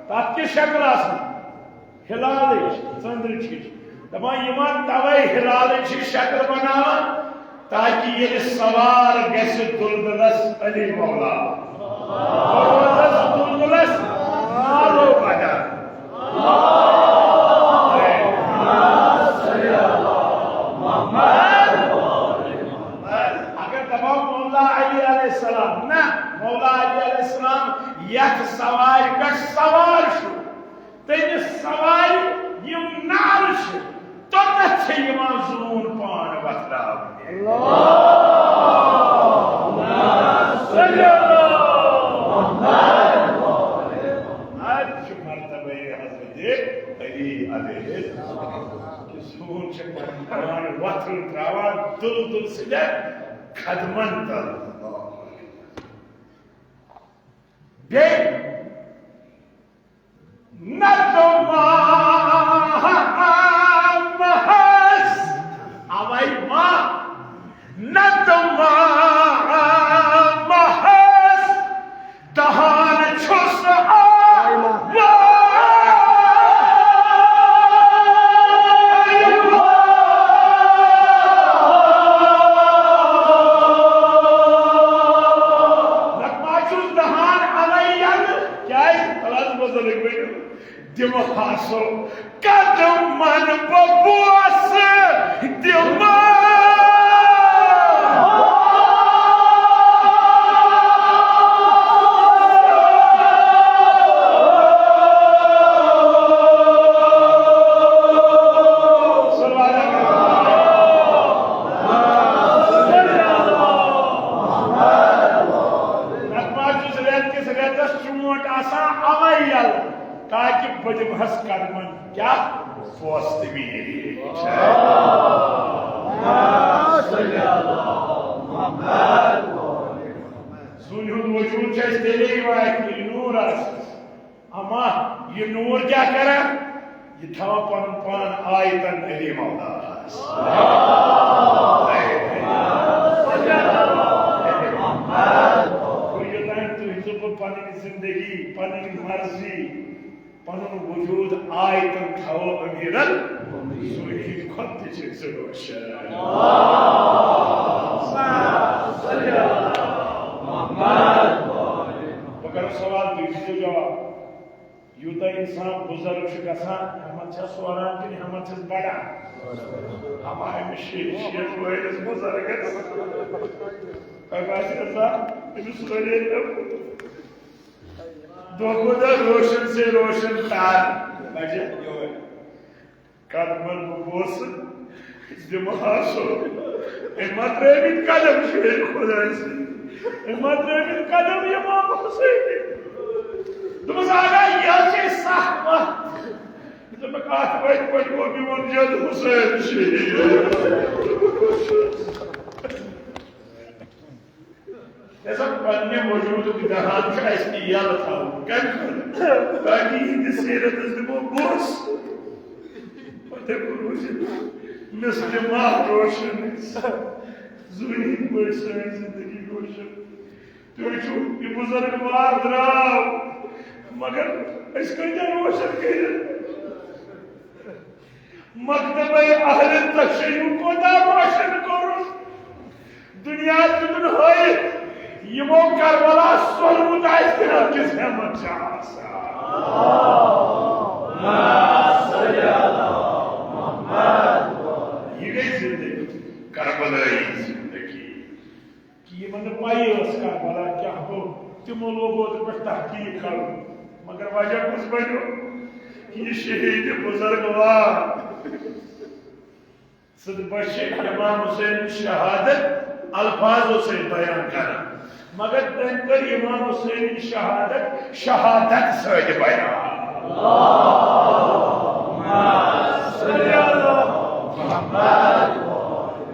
تَتھ کیٛاہ شکل آسان؟ ہلالٕچ، ژٔنٛدرٕچ ہِش۔ دَپان، یِمن تَوَے ہلالٕچ ہِش شکل بناوان، تاکہِ ییٚلہِ سوار گژھِ دُلدُلس علی مولا، روزس دُلدُلس نالو بدل۔ اگر دَپو مولا علی علیہ السلام، نہ، مولا علی علیہ السلام یتھ سوارِ پٮ۪ٹھ سوار چھُ، تٔمِس سوارِ یِم نعلہٕ چھِ، توٚتتھ چھِ یِوان زوٗن پان وۄتھراونہِ۔ تُل تُل سٕنٛدٮ۪ن قدمن تل۔ بیٚیہِ نہ تہٕ ما محض، اوے ما نہ تہٕ ما محض دہان چھُس آوارٕ۔ نتہٕ ما چھُس دہان اَوَے یَلہٕ۔ کیٛازِ؟ بہٕ حظ بُزرگ ؤنِو، دِمہٕ ہاسو قدمن بہٕ بوسہٕ دِمہٕ۔ نتہٕ ما چھُس رٮ۪تہٕ کِس رٮ۪تس چونٛٹھ آسان اَوَے یَلہٕ، تاکہِ بہٕ دِمہَس قدمن کیٛاہ؟ پوستہٕ میٖٹھۍ۔ زوٗنہِ ہُنٛد وجوٗد چھُ اَسہِ تیٚلے یِوان، ییٚلہِ نوٗر آسہِ۔ اما یہِ نوٗر کیٛاہ کران؟ یہِ تھاوان پنُن پان آیتن عظیٖم اولادس۔ گوٚو یوٚتام تُہۍ تہٕ بہٕ پنٕنۍ زندگی، پنٕنۍ مرضی، پنُن وجوٗد آیتن تھاوو أمیٖرن، سُے ہیٚکہِ کھۄتہٕ تہِ چھِ أسۍ روشن۔ بہٕ کرٕ سوال، تُہۍ دیٖزیو جواب۔ یوٗتاہ اِنسان بُزرگ چھُ گژھان، ہٮ۪متھ چھَس ہوران کِنہٕ ہٮ۪متھ چھَس بڑان؟ ہما أمِس شیخ، شیخ وٲلِس بُزرگس۔ تۄہہِ باسہِ اِنسان أمِس وٲلۍ دۄہ کھۄتہٕ دۄہ روشن سے روشن تار بجہِ یورٕ۔ قدمن بہٕ بوسہٕ، دِمہٕ ہاسو۔ أمۍ ما ترٲومٕتۍ قدم شیرِ خۄداے سٕنٛدۍ؟ أمۍ ما ترٲومٕتۍ قدم امام حسینٕکۍ؟ دوٚپمَس، اگہ یہِ حظ چھے سخ وَتھ۔ دوٚپمَکھ، اَتھ وَتہِ پٮ۪ٹھ گوٚو میون جد حسین شہیٖد۔ یۄس زن پننہِ وجوٗدُک دہان چھُ اَسہِ تہِ یَلہٕ تھاوُن۔ کَمہِ خٲطرٕ؟ تاکہِ یِہِنٛدِ سیٖرتس دِمو بوس۔ پتہٕ ہٮ۪کو روٗزِتھ مثلِ ماہ روشن۔ زوٗنہِ ہِنٛدۍ پٲٹھۍ سٲنۍ زندگی روشن۔ تُہۍ وٕچھِو، یہِ بُزرگ وار درٛاو، مگر أسۍ کۭتیٛاہ روشن کٔرِتھ؟ مکتبِ اہل تشیع کوتاہ روشن کوٚرُن۔ دُنیا دیُتُن ہٲیِتھ، یِمو کربلا سوٚرمُت آسہِ، تِمن کِژھ ہٮ۪متھ چھِ آسان۔ یہِ گٔے زندگی، کربلٲیی زندگی۔ کہِ یِمن نہٕ پَیی ٲس کربلا کیٛاہ گوٚو، تِمو لوگ اوترٕ پٮ۪ٹھ تحقیٖق کَرُن۔ مگر وجہ کُس بنیو؟ کہِ یہِ شہیٖد بُزرگ وار۔ ژٕ تہٕ بہٕ چھِ امام حسین شہادت الفاظو سۭتۍ بیان کران، مگر تٔمۍ کٔر امام حسین شہادت شہادت سۭتۍ بیان۔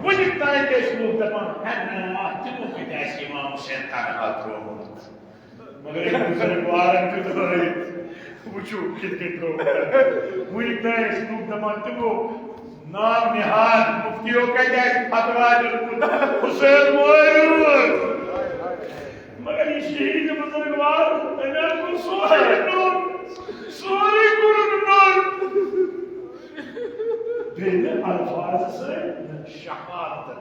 وٕنیُک تام تہِ ٲسۍ لوٗکھ دَپان، "ہے نہ، تِمو کَتہِ آسہِ امام حسین تنہا ترٛوومُت؟" مگر أمۍ بُزرگ وارن دیُت ہٲیِتھ، وٕچھِو کِتھ کٔنۍ ترٛوو۔ وٕنیُک تام ٲسۍ لوٗکھ دَپان، "تِمو نام نہاد مُفتیو کَتہِ آسہِ فتوا دیُتمُت؟ حسین مٲرِو۔" مگر یہِ شہیٖد بُزرگ وار، أمۍ حظ کوٚر سورُے نوٚن، سورُے کوٚرُن نوٚن۔ بیٚیہِ نہٕ الفاظ سۭتۍ، نہ شہادت۔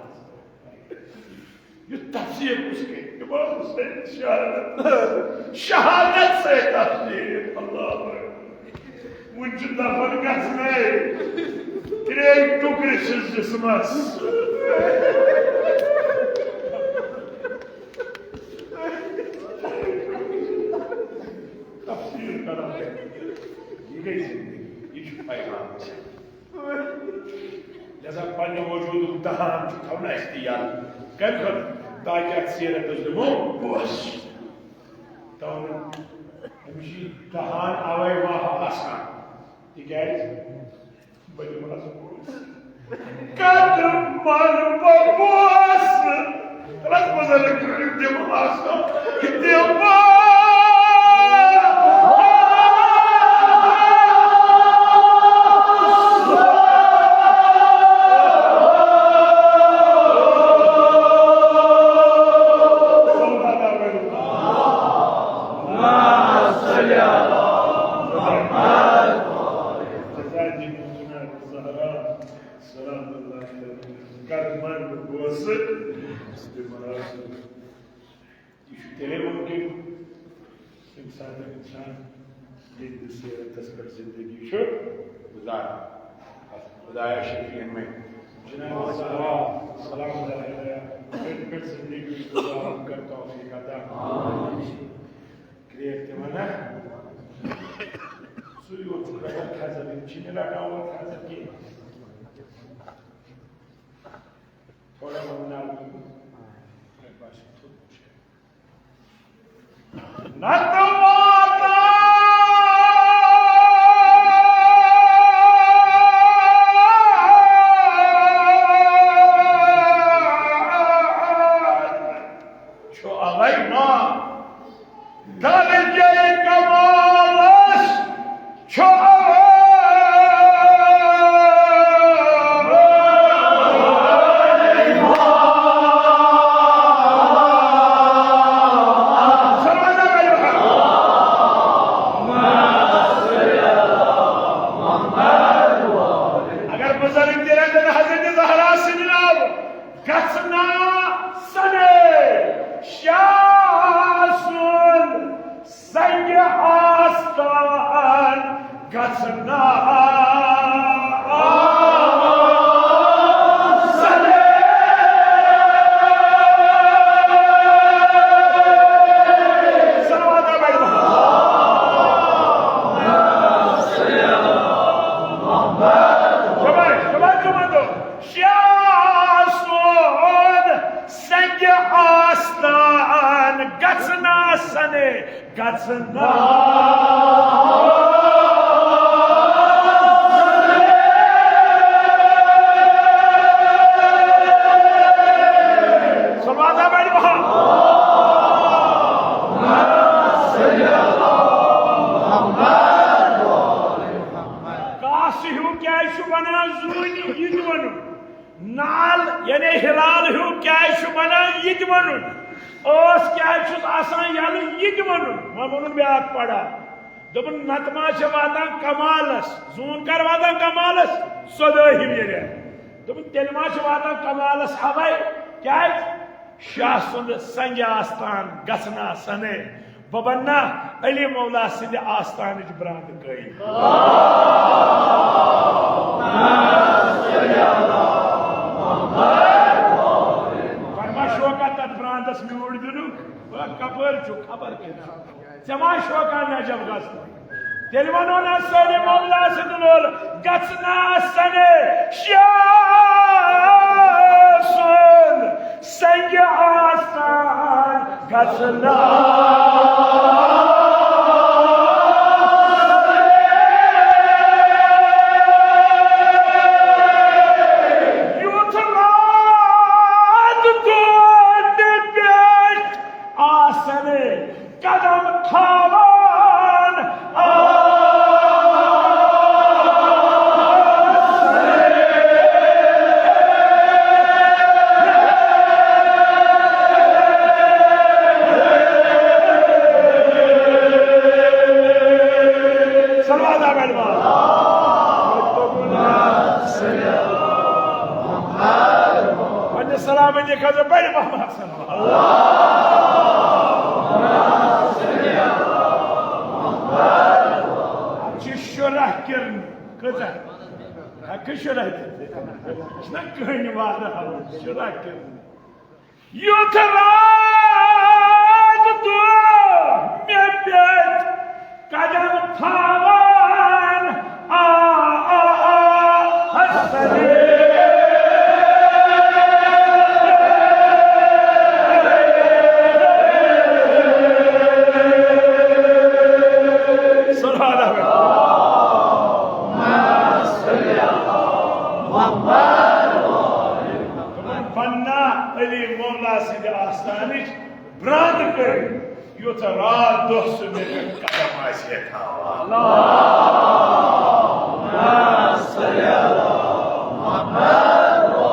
یُتھ تفسیٖر کُس کَرِ؟ امام حسین شہادت، شہادت سۭتۍ تفسیٖر۔ اللہ اکبر۔ وُنہِ چھُ دفن گژھنَے۔ ترٛیٚیہِ ٹُکرِ چھِس جسمس۔ تفسیٖر کرو۔ یہِ گٔے زندگی۔ یہِ چھُ پیغام۔ لہذا پننہِ وجوٗدُک دہان چھُ تھاوُن اَسہِ تہِ یاد۔ کَمہِ خٲطرٕ؟ تاکہِ اَتھ سیٖرتَس دِمو بوس۔ تَوَے أمِس چھُ یہِ دہان اَوَے واہ آسان۔ تِکیٛازِ بہٕ دِمہٕ حظ بوس۔ قدمن و بوس۔ تلس بزرگ دماغ دماغ۔ سلام اللہ علیہ۔ قدمن و بوس دماغ۔ یہِ چھُ تیٚلے مُمکِن، ییٚمہِ ساتہٕ اِنسان ییٚتہِ سیرتس پٮ۪ٹھ زندگی چھُ گُزاران۔ خدایا شفیعن میں۔ جناب الزہرا سلام اللہ علیہا پٮ۪ٹھ، پٮ۪ٹھ زندگی گُزارُن کر توفیق عطا۔ کرٛیکھ تہِ وَنان، سُے یوت چھُ رَٹان کھَزر، یِم چھِنہٕ رَٹان وۄنۍ کھَزر کینٛہہ۔ تھوڑا وَنان۔ نتہٕ واتان چھُ علینا درجہ کمالس چھُ علینا۔ اگر بزرگ تہِ رٹن حضرت زہرا سٕنٛدِ ناوٕ، گژھنا سنے شاہ سُنٛد سنگ آستان گژھنا سنے۔ صلوات علی محمد۔ شباب، شباب، شباب۔ شاہ سُنٛد سنگ آستان گژھنا سنے، گژھنا۔ صلوات بڑِ محمد۔ گاسہٕ ہیوٗ کیٛازِ چھُ بنان زوٗنہِ یہِ تہِ وَنُن؟ نال یعنی ہلال ہیوٗ کیٛازِ چھُ بنان یہِ تہِ وَنُن؟ ٲس کیٛازِ چھُس آسان یَلہٕ یہِ تہِ وَنُن؟ وۄنۍ ووٚنُن بیٛاکھ پڑا۔ دوٚپُن، نتہٕ ما چھِ واتان کمالس، زوٗن کر واتان کمالس؟ صدٲہِم ییٚلہِ۔ دوٚپُن، تیٚلہِ ما چھِ واتان کمالس؟ اوے۔ کیٛازِ؟ شاہ سُنٛد سنگِ آستان گژھنا سنے۔ بہٕ بننا علی مولا سٕنٛدِ آستانٕچ برانٛدٕ کٲری۔ وۄنۍ ما شوقا تتھ برانٛدس میوٗٹھ دِنُک؟ وۄنۍ کپٲرۍ چھُ خبر کٔرِتھ؟ ژےٚ ما شوقا نجف گژھنُک؟ تیٚلہِ وَنو نا سٲری مولا سٕنٛدِ لول گژھنا سنے شاہ سُنٛد سنگِ آستان گژھنا۔ یُتھ راتھ دۄہ تہِ پٮ۪ٹھ آسنے قدم تھاوان۔ صلوات علی محمد۔ پننہِ سلامتی خٲطرٕ بڑِ محمد صلوات۔ اَتھ چھِ شُراہ کِرنہِ۔ کۭژاہ؟ ہا، کٔژ شُراہ کِرنہِ؟ چھُنہ کٕہٕنۍ وارٕ ہاوُن، شُراہ کِرنہِ۔ یُتھ راتھ دۄہ مےٚ پٮ۪ٹھ قدم تھاوان۔ آ، آ، آ، حسن۔ سبحان اللہ۔ علی مولا سٕنٛدِ آستانٕچ برٛانٛد کٔرِتھ، یُتھ راتھ دۄہ سُہ مےٚ پٮ۪ٹھ قدم آسہِ ہے تھاوان۔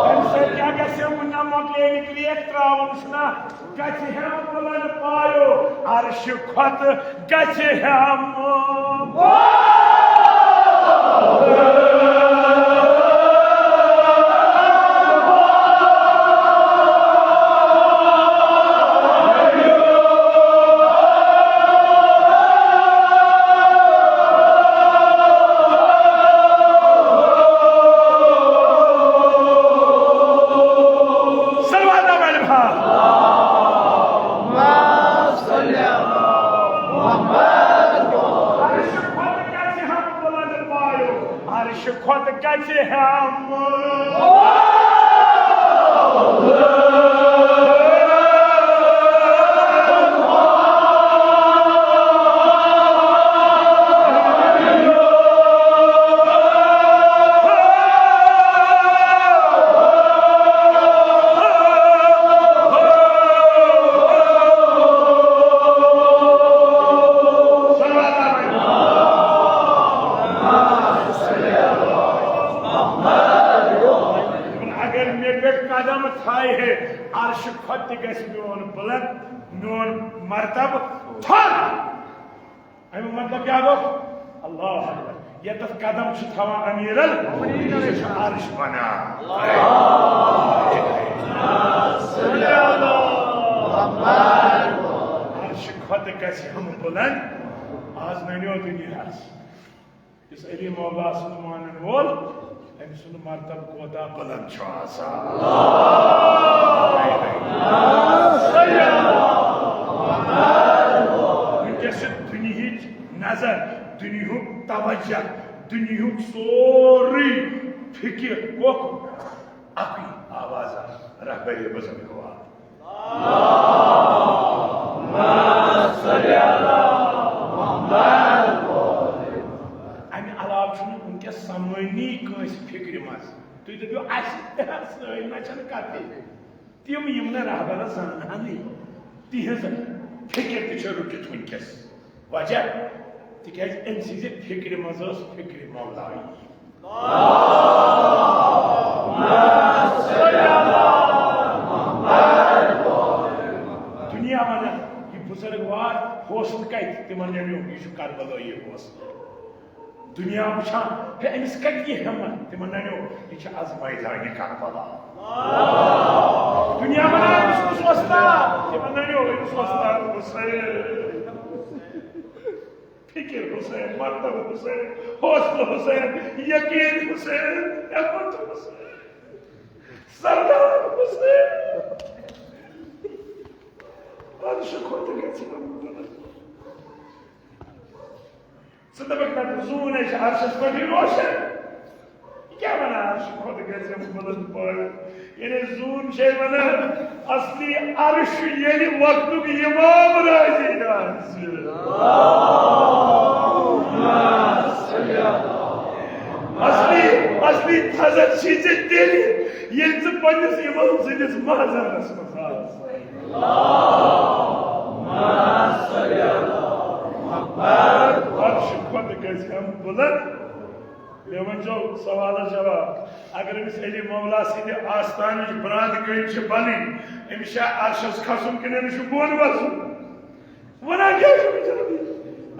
تَمہِ سۭتۍ کیٛاہ گژھِ؟ نہ مۄکلے نہٕ کرٛیک ترٛاوُن چھُنہ، گژھِ ہٮ۪م بُلند پایو، عرشہِ کھۄتہٕ گژھِ ہٮ۪م۔ صلوات علی محمد۔ عرشہِ کھۄتہٕ گژھِ ہٮ۪م بُلند پایو، عرشہِ کھۄتہٕ گژھِ ہٮ۪م۔ اگر مےٚ پٮ۪ٹھ قدم تھایہِ ہے، عرشہِ کھۄتہٕ تہِ گژھِ میون بُلند، میون مرتبہٕ تھوٚد۔ اَمیُک مطلب کیٛاہ گوٚو؟ اللہ اکبر۔ ییٚتٮ۪تھ قدم چھُ تھاوان امیر ال-، سُہ چھُ عرش بنان۔ عرش کھۄتہٕ گژھِ ہم بلند۔ آز ننیو دُنیاہس، یُس علی مولا سُنٛد مانن وول، أمۍ سُنٛد مرتبہٕ کوتاہ بلند چھُ آسان۔ وٕنکیٚس چھِ دُنیہٕچ نظر، دُنیہُک توجہ، دُنیہُک سورُے فکر کۄکُن؟ اکُے آواز، رہبر بزرگوار۔ امہِ علاوٕ چھُنہٕ وٕنکیٚس سمٲنی کٲنٛسہِ فکرِ منٛز۔ تُہۍ دٔپِو، اَسہِ تہِ حظ سٲنۍ نہ چھَنہٕ کَتھٕے۔ تِم یِم نہٕ رہبرس زانہٕ ہنٕے، تِہنٛز فکر تہِ چھےٚ رُکِتھ وٕنکیٚس۔ وجہ؟ تِکیازِ أمۍ سٕنٛزِ فکرِ منٛز ٲس فکرِ مولایی۔ دُنیا وَنان، یہِ بُزرگوار حوصلہٕ کَتہِ؟ تِمن ننیو، یہِ چھُ کربلٲیی حوصلہٕ۔ دُنیا وٕچھان، ہے، أمِس کَتہِ یہِ ہمت؟ تِمن ننیو، یہِ چھُ از میدانِ کربلا۔ دُنیا وَنان، أمِس کُس وۄستاد؟ تِمن ننیو، أمِس وۄستاد حسین۔ فکر حسین، مطلب حسین، حوصلہ حسین، یقین حسین، ہمت حسین، سردار حسین۔ عرشہِ کھۄتہٕ گژھِ ہم بلند۔ ژٕ دَپَکھ، نہ، زوٗن ہے چھِ عرشَس پٮ۪ٹھ یہِ روشن۔ یہِ کیٛاہ وَنان، عرشہِ کھۄتہٕ گژھِ ہم بلند پایہِ؟ یعنی زوٗن چھے وَنان، اصلی عرش ییٚلہِ وقتُک امام راضی آسہِ۔ اصلی، اصلی تھزر چھی ژےٚ تیٚلہِ، ییٚلہِ ژٕ پننِس امام سٕنٛدِس محضرس منٛز آس۔ عرشہِ کھۄتہٕ گژھِ ہم بلند۔ مےٚ ؤنۍزیو سوالس جواب، اگر أمِس علی مولا سٕنٛدِ آستانٕچ برٛانٛد کٔنۍ چھِ بلٕنۍ، أمِس چھا عرشس کھسُن کِنہٕ أمِس چھُ بۄن وسُن؟ وَنان کیٛاہ چھُ بِچارٕ؟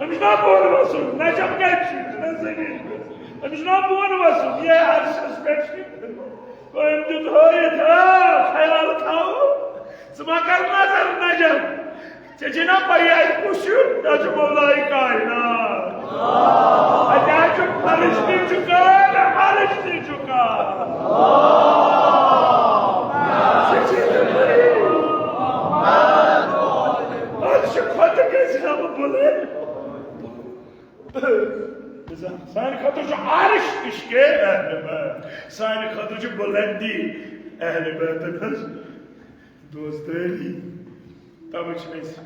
أمِس چھُنہ بۄن وسُن، نجف کَتہِ چھُ؟ یہِ چھُنہ زٔمیٖن پٮ۪ٹھ۔ أمِس چھُنہ بۄن وسُن، یہِ عرشس پٮ۪ٹھ چھُ۔ أمۍ دیُت ہٲیِتھ، آ، خیال تھاو، ژٕ ما کر نظر نجف۔ ژےٚ چھے نا پَیی اَتہِ کُس چھُ؟ اَتہِ چھُ مولائے کائنات۔ اَتہِ حظ چھُ فرشتہٕ چھُ کار، عرش تہِ چھُ کار۔ ژےٚ چھے نا پَیی۔ عرشہِ کھۄتہٕ گژھِ ہم بلند۔ سانہِ خٲطرٕ چھُ عرش عشق اہل بیت، سانہِ خٲطرٕ چھُ بلندی اہل بیتن ہٕنٛز دوستٲری۔ توے چھِ أسۍ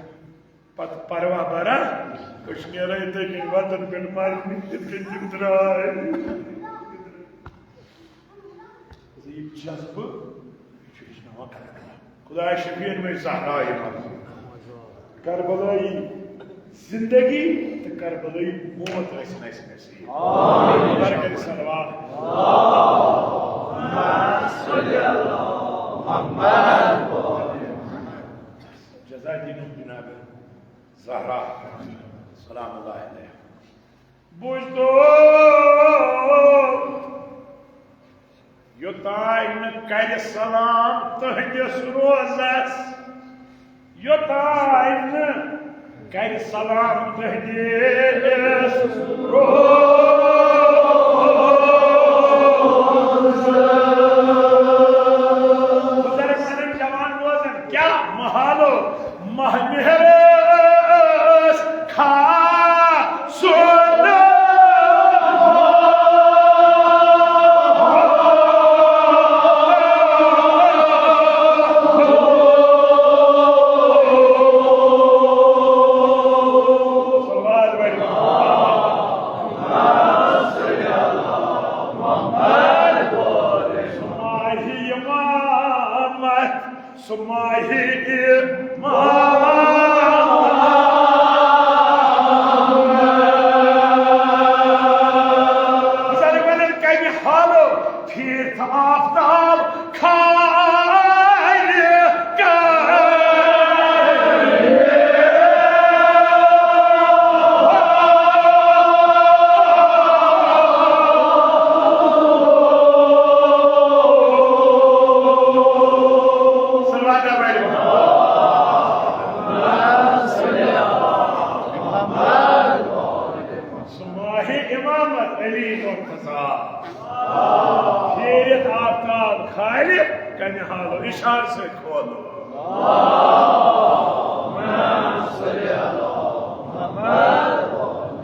پتہٕ پرواہ بران، أسۍ چھِ نیران یِتھے کٔنۍ وطن پٮ۪ٹھ مرنہِ، یِتھ کٔنۍ تِم درٛاے۔ یہِ جذبہٕ، یہِ چھُ ہیٚچھناوان قدر۔ خدایا شفیعن منٛز زہرا یِوان۔ کربلٲیی زندگی تہٕ کربلٲیی موت ٲسِن اَسہِ نصیب۔ آمین۔ برکت صلوات۔ جزا دینُک جناب زہرا سلام اللہ علیہ۔ بوزتو، یوٚتام نہٕ کرِ سلام تُہنٛدِس روزس، یوٚتام نہٕ کرِ سلام تُہنٛدِس روزس۔ بزرگ ونان، جوان روزن کیا محالو، ماہ مہرس کھا سونا۔ سُہ ماہِ امامت، سُہ ماہِ امامت۔ بزرگ ونان، کمہِ حالو پھیٖر تہٕ آفتاب کھالہِ کر۔ سُہ ماہِ امامت علی مرتضیٰ۔ پھیرِتھ آفتاب کھالہِ، کمہِ حالو، اشارٕ سۭتۍ کھولو۔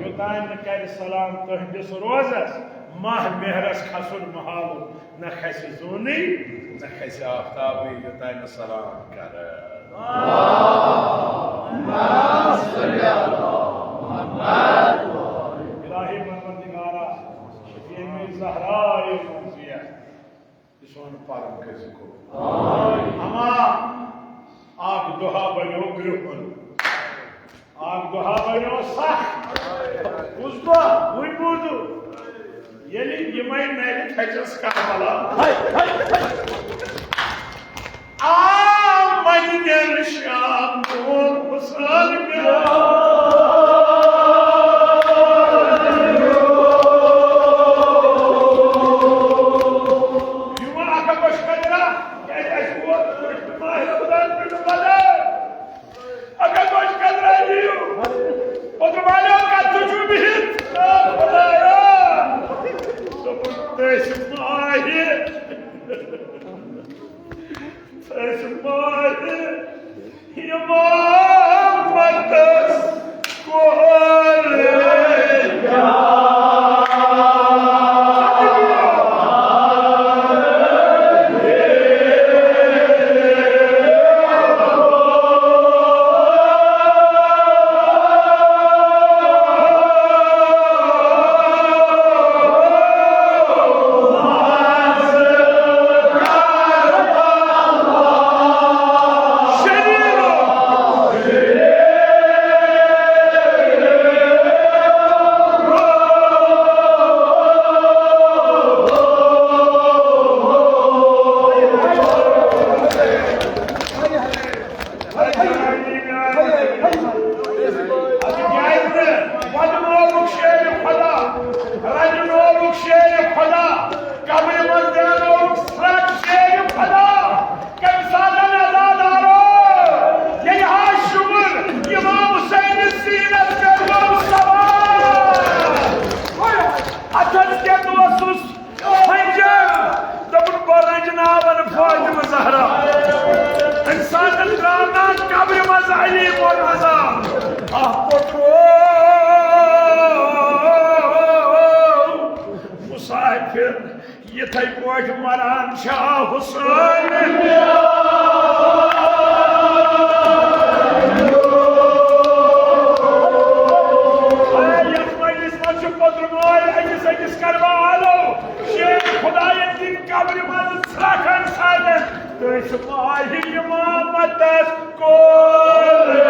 یوٚتام نہٕ کرِ سلام تُہنٛدِس روزس، ماہ مہرس کھسُن محالو۔ نہ کھسہِ زوٗنٕے، نہ کھسہِ آفتابٕے، یوٚتام نہٕ سلام کرٕ۔ الٰہی پروردگارا، ییٚمہِ زہرا یہِ مرضیہ، یہِ سون پرُن کٔرۍ زِ قبول۔ اما اکھ دۄہا بنیو کرٛہُن۔ اکھ دۄہا بنیو سخ۔ کُس دۄہ؟ وُنہِ بوٗزِو۔ ییٚلہِ یِمے نرِ تھچس کربلا۔ آ، منہِ نیر شام دون حسین پیار۔ یِمن اکھ اکھ گوٚو شکر کران، کیازِ اَسہِ ووت ماہِ رمضان پٮ۪ٹھ بدل۔ اگر تُہۍ کتھ رٲوِو، پتہٕ والٮ۪و کتھ تُہۍ چھِو بِہِتھ؟ آ، خدایا، دوٚپُن، تٔسۍ ماہہِ، تٔسۍ ماہہِ اِمامتس کول۔ کمہِ ساتن عزادارو، ییٚلہِ ہا شُر امام حسین سیٖنس پٮ۪ٹھ گوٚو سوار۔ اتھس کٮ۪تھ اوسُس کھنجر، دوٚپُن، بہٕ رٔچھناون فاطمہ زہرا۔ امہِ ساتن درٛاو نا قبرِ منٛز علی مرتضیٰ۔ اکھ پوٚٹھوو مسافر۔ یِتھے پٲٹھۍ مران چھا حسین۔ یتھ مجلس منٛز چھُ پوٚتُر مول أکِس أکِس کربالو شیر خدایَن دِنۍ قبرِ منٛز ژھرٛٹھن سادن۔ تٔسۍ ماہہِ یِوان تس کول۔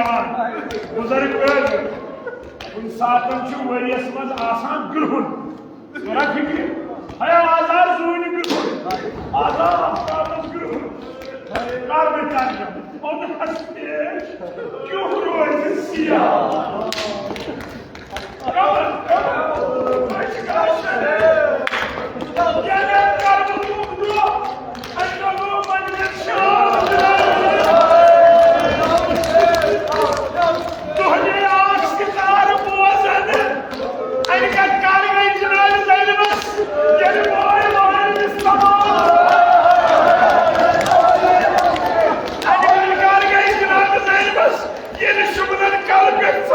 بُزرگ ٲسۍ، کُنہِ ساتہٕ چھُ ؤریَس منٛز آسان گرٛہُن۔ تران فِکرِ؟ ہے، آز آو زوٗنہِ گرٛہُن، آز آو ہفتادَس گرٛہُن۔ کر مےٚ ترجمہٕ؟ اوٚن حظ پیش، کیُتھ روزِ سیاہ۔ کمن، کمن، أسۍ چھِ کران شٲعری۔ ییٚلہِ أسۍ کرو تُہُنٛد دۄہ، أسۍ کرو مجلس شام۔ دۄہلہِ آس کِتاب بوزن، اَمہِ کَتہِ کر گٔے جناب زینبس، ییٚلہِ بوے لویہِ سلام۔ اَمہِ کَتہِ کر گٔے جناب زینبس، ییٚلہِ شُبلن کل پٮ۪ٹھ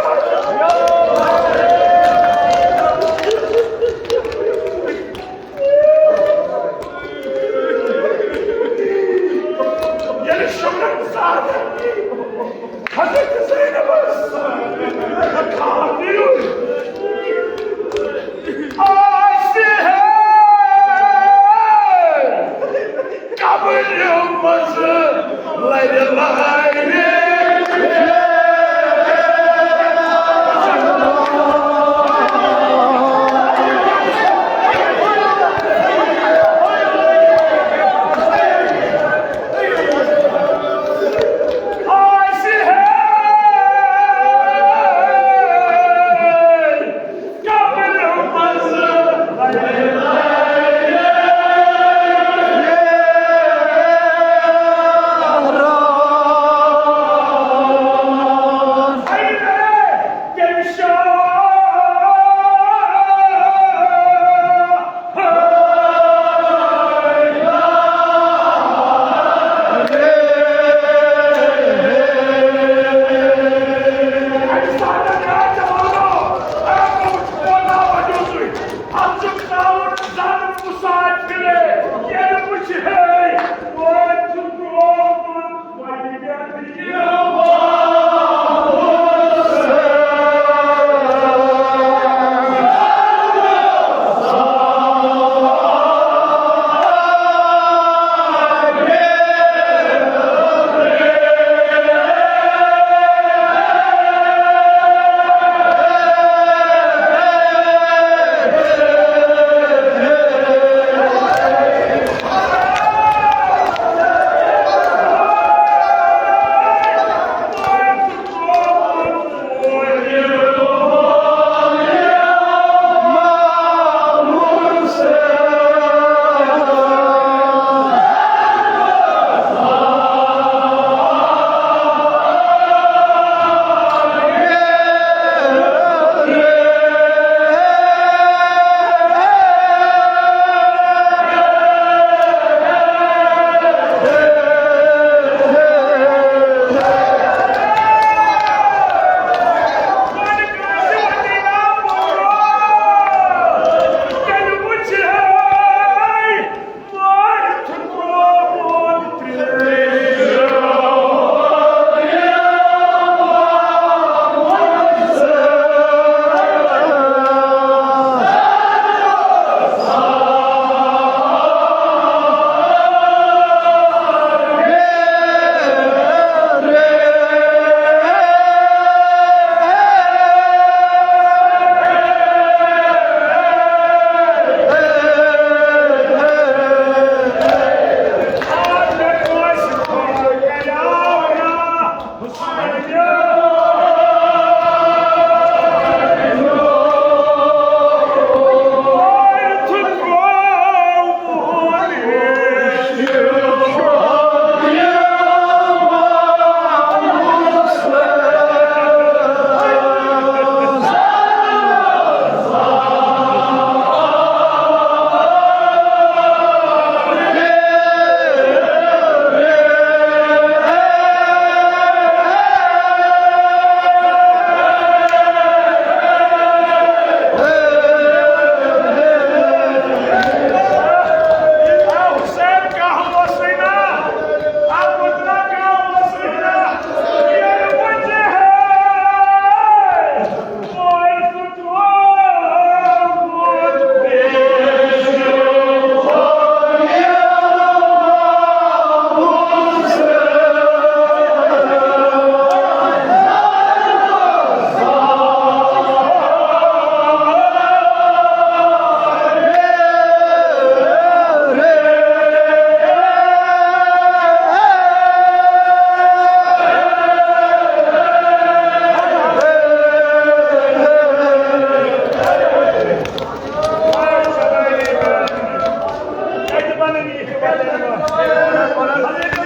حضرت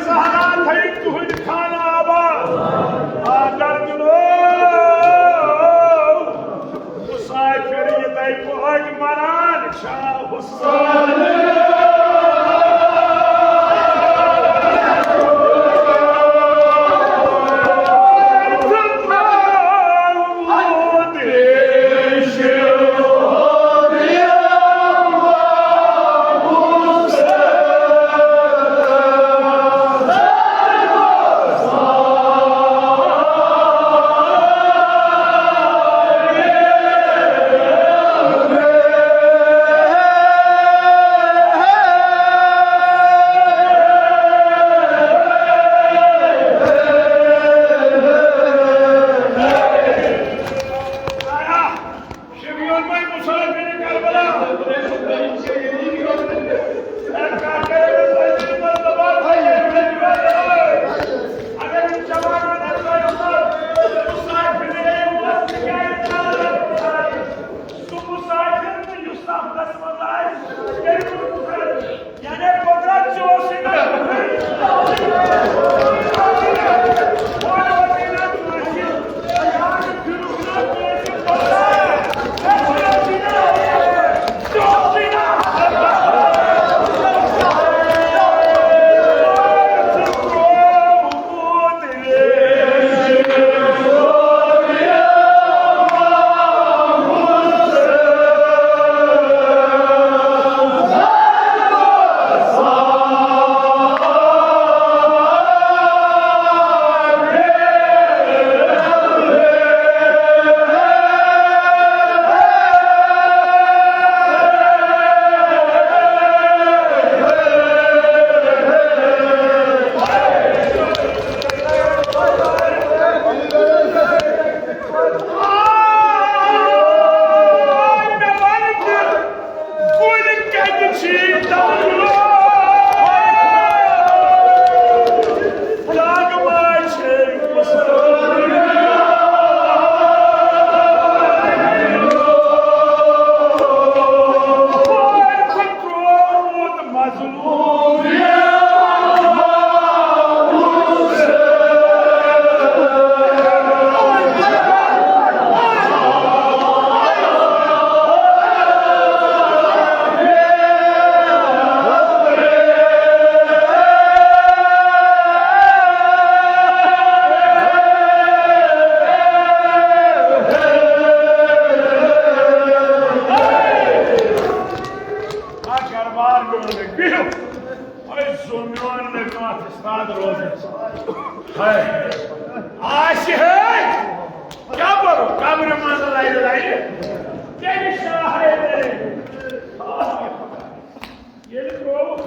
زہرا تھٲیِن تُہُنٛد خانہ آباد۔ آ، دردنو، مسافر یِتھَے پٲٹھۍ مران چھا حسین۔ شفیع المسافر کربلا۔ اگر جوانن مسافر سُہ مسافر نہٕ یُس سفرس منٛز آسہِ، تٔمۍ سُنٛد یعنی قدرت چھُ اوسُے نہٕ۔ آسہِ ہے، کیٛاہ کرو؟ قبرِ منٛز لرِ لرِ۔ تیٚلہِ شاہ ہے تیٚلہِ۔ ییٚلہِ ترٛووُکھ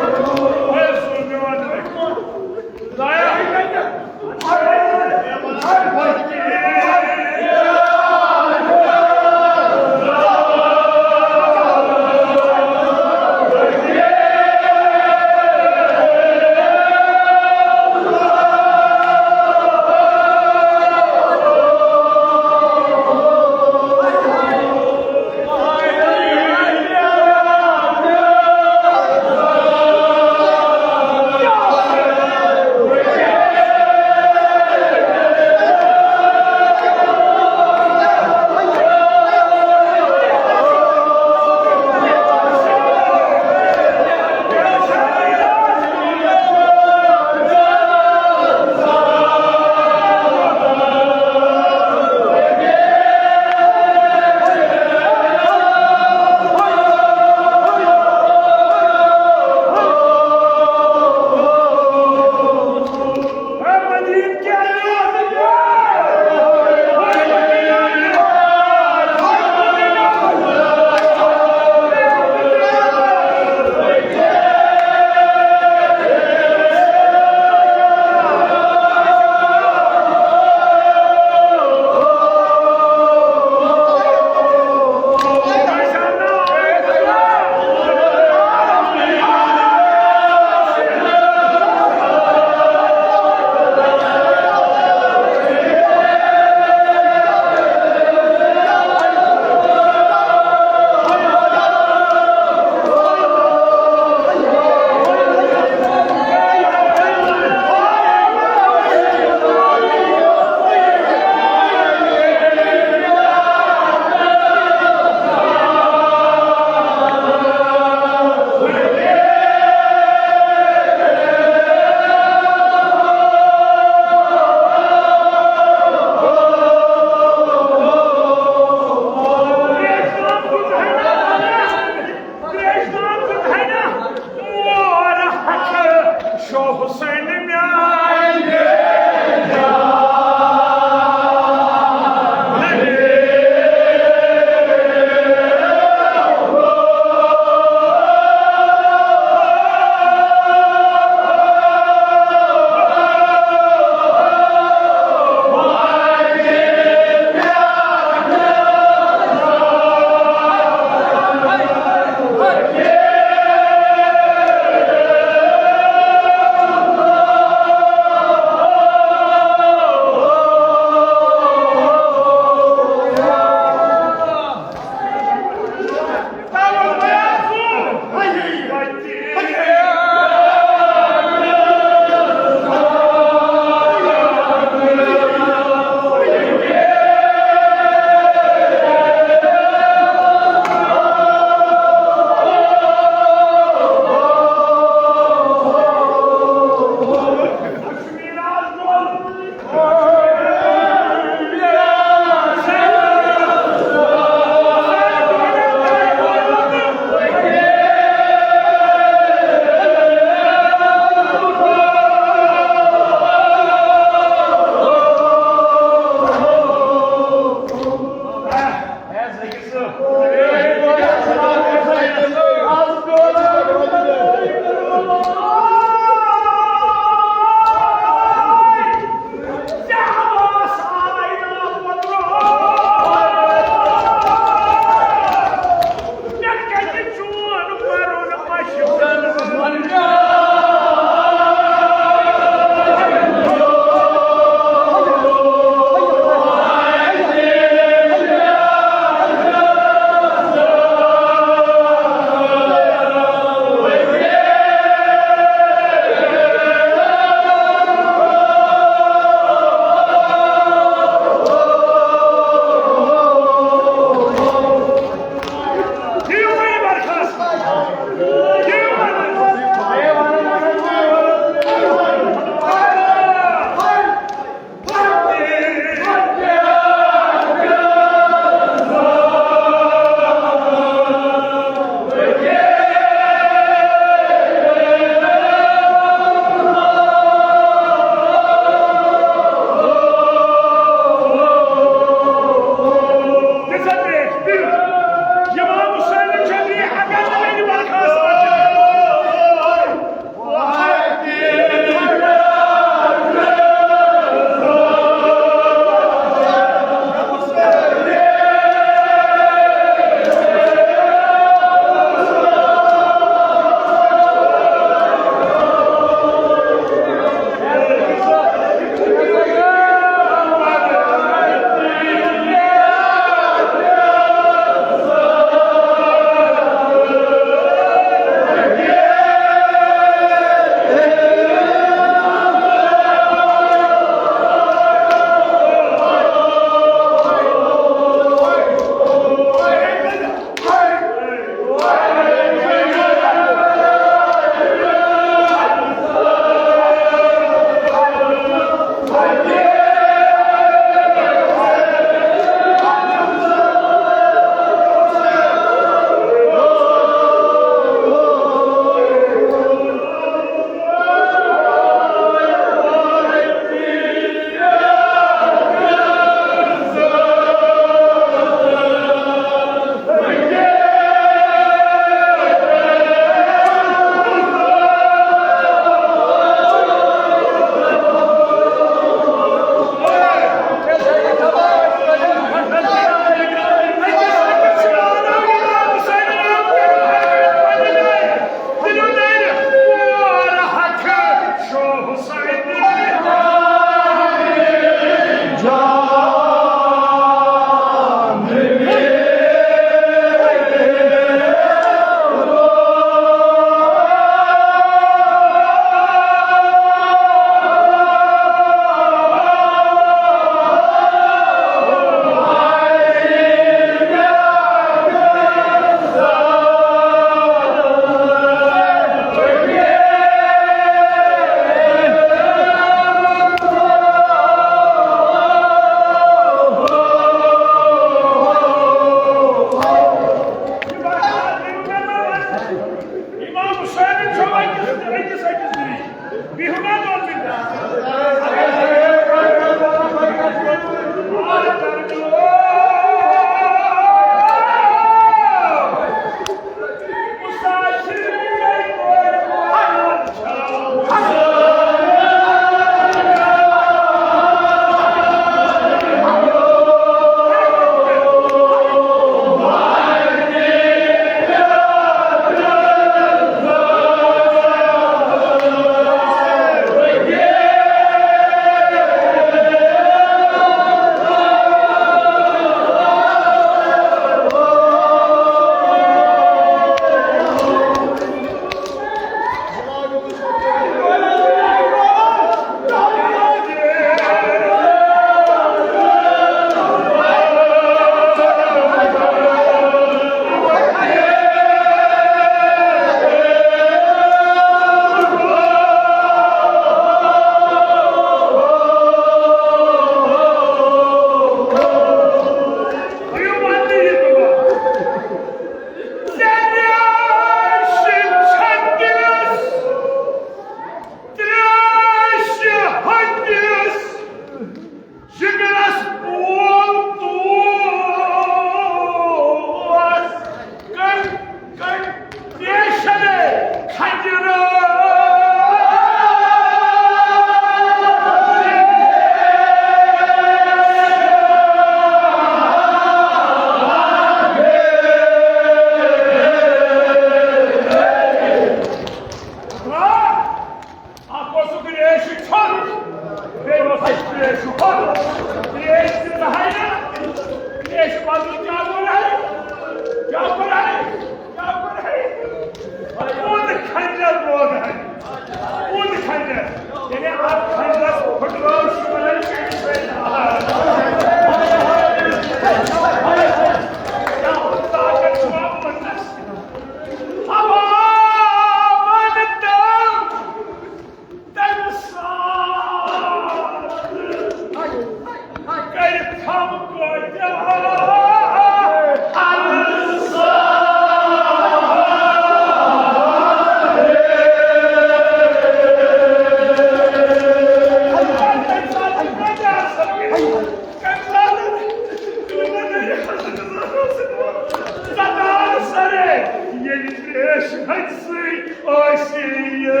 ہنسٕے آسی یہِ۔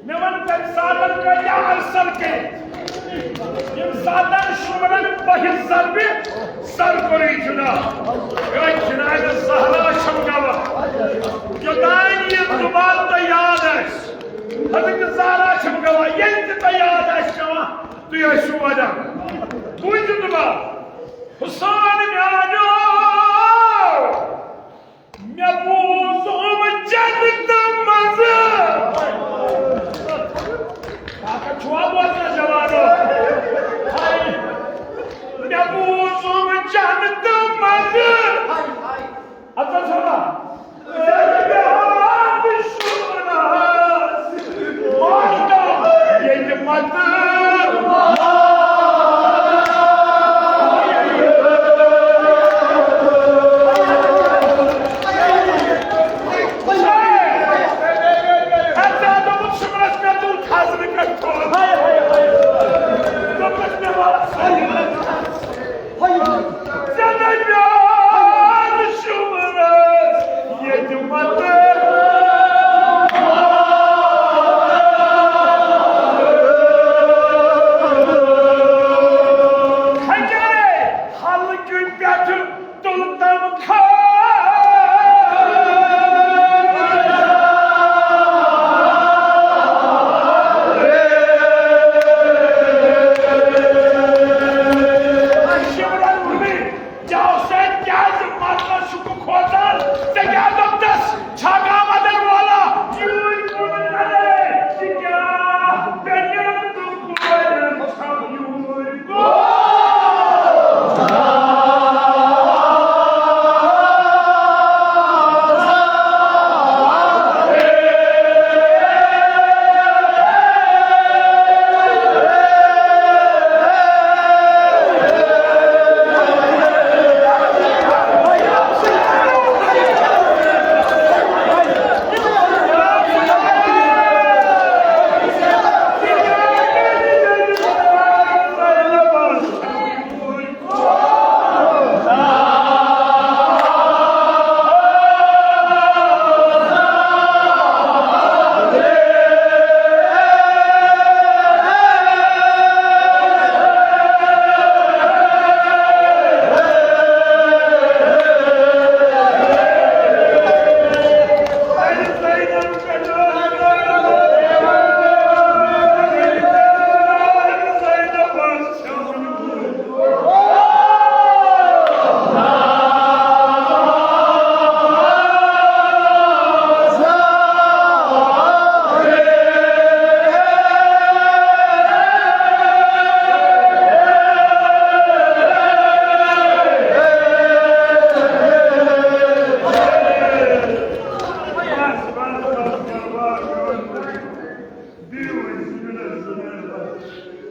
مےٚ وَن تَمہِ ساتَن کۭتیٛاہ ارسل کٔرِتھ، ییٚمہِ ساتَن شُمرن بَہہِ ضربہِ سر کوٚرُے جُدا۔ یِہوٚے جناب زہرا چھَم گواہ۔ یوٚتام یہِ زُبان تۄہہِ یاد آسہِ، حضرت زہرا چھَم گواہ، ییٚلہِ تہِ تۄہہِ یاد آسہِ پٮ۪وان، تُہۍ ٲسِو وَدان۔ بوٗزِو زُبان، حسین میٛانیو، مےٚ بوٗزُم جنتہٕ منٛزٕ۔ طاقت چھُوا بوزنس جوانو؟ ہاے۔ مےٚ بوٗزُم جنتہٕ منٛزٕ۔ اَتھ چھا سَمجھ؟ ییٚتہِ مَتہٕ تُل تم کھا۔ شمرن ووٚنُے، جاو سید کیازِ مطلب چھُکھ کھوژان؟ ژےٚ کیٛاہ دوٚپتس؟ چھا کانٛہہ مدد والا؟ یوٗرۍ کُن نظرے، ژٕ کیٛاہ پیٚنِم تہٕ کورٮ۪ن چھَم یوٗرۍ کُن؟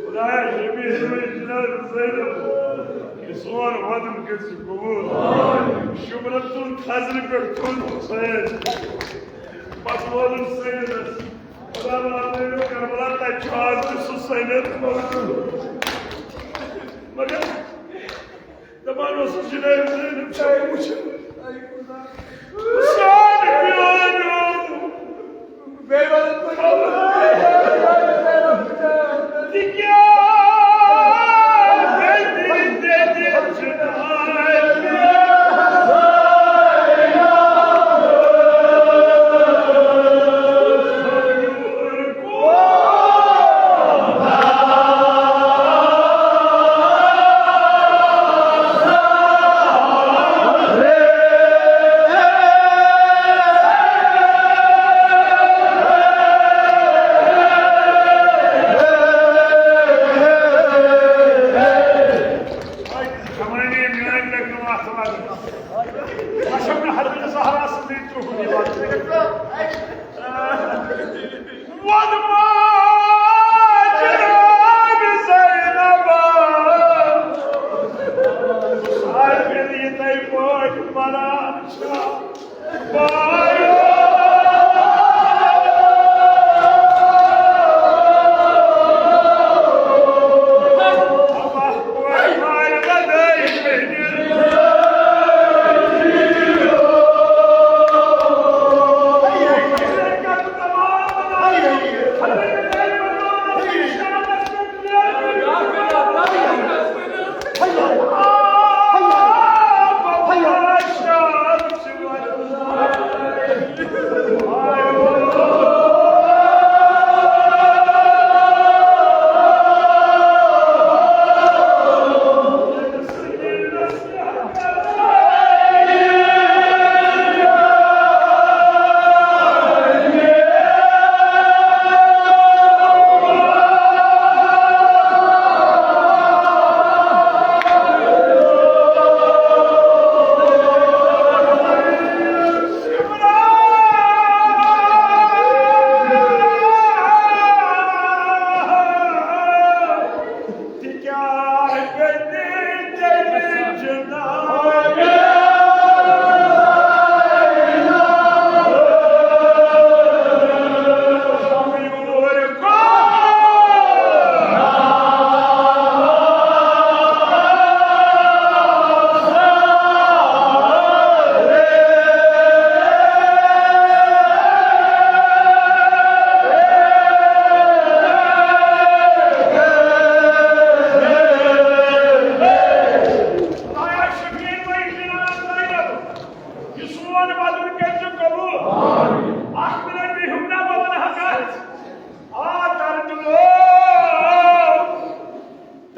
خدایا، ییٚمہِ ییٚمہِ جناب زینب یہِ سون وعدٕ کٔرۍ ژٕ قبوٗل۔ شُمرن تُل تھزرِ پٮ۪ٹھ تُل حسین۔ پتہٕ ووٚنُن سیدس، خدا واتنٲیِو کربلا، تتہِ چھُ آز تہِ سُہ سید موجود۔ مگر دپان اوسُس، جناب زینب چھَم وٕچھِتھ۔ حسین میٛانیو۔ تِکیٛازِ دِتِم جناب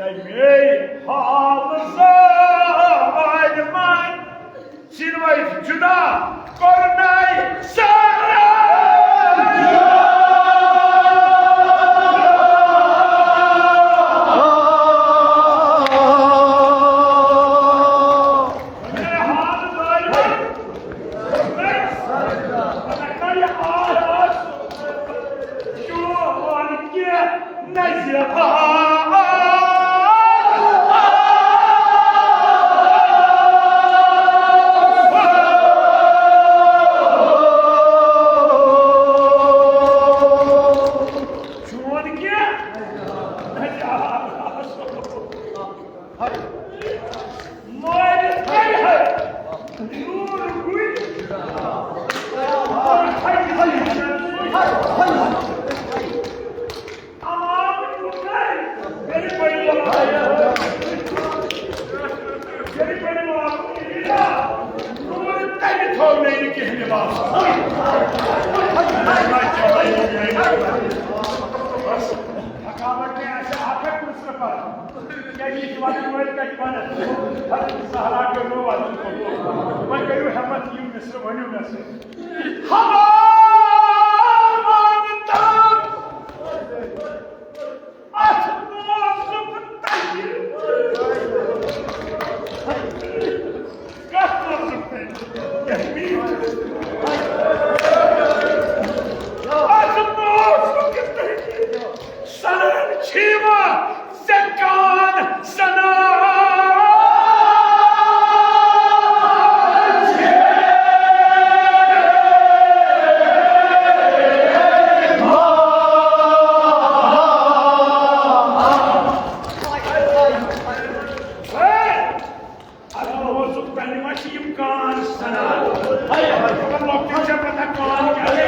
مے حال ظالمن سِنوَے جُدا کوٚرنَے سارا۔ مے حال ظالمن، مے حال ظالمن۔ چون کیا؟ مٲرِتھ کَرِ ہے۔ نوٗر گُرۍ۔ عوام چھُ کَرِ۔ بیٚیہِ پٔرِو۔ بیٚیہِ پٔرِو۔ نوٗر تَمہِ تھوٚو مےٚ نہٕ کِہیٖنۍ باسان۔ تھکاوٹ کیٛاہ آسہِ، اَکھ ہَتھ پٕنٛژٕہ رۄپیہِ۔ کیٛازِ یہِ چھُ وَنان، وٲلۍ کَتہِ وَنان؟ حضرت زہرا کٔر نہٕ وَنُن قبوٗل۔ وۄنۍ کٔرِو ہٮ۪مَتھ، یِیِو مِصرٕ، ؤنِو مےٚ سۭتۍ۔ حمام تام اَتھ نازُک تَلہِ۔ کَتھ نازُک تَلہِ؟ یَتھ میٖٹھِس۔ اَتھ نازُک تَلہِ۔ سنان چھیوا زکان سنان۔ اَتھ نازُک تَلہِ ما چھِ یِم کان سَنان؟ مگر لۄکٹٮ۪ن چھےٚ پَتہ کان کیٛاہ چھِ؟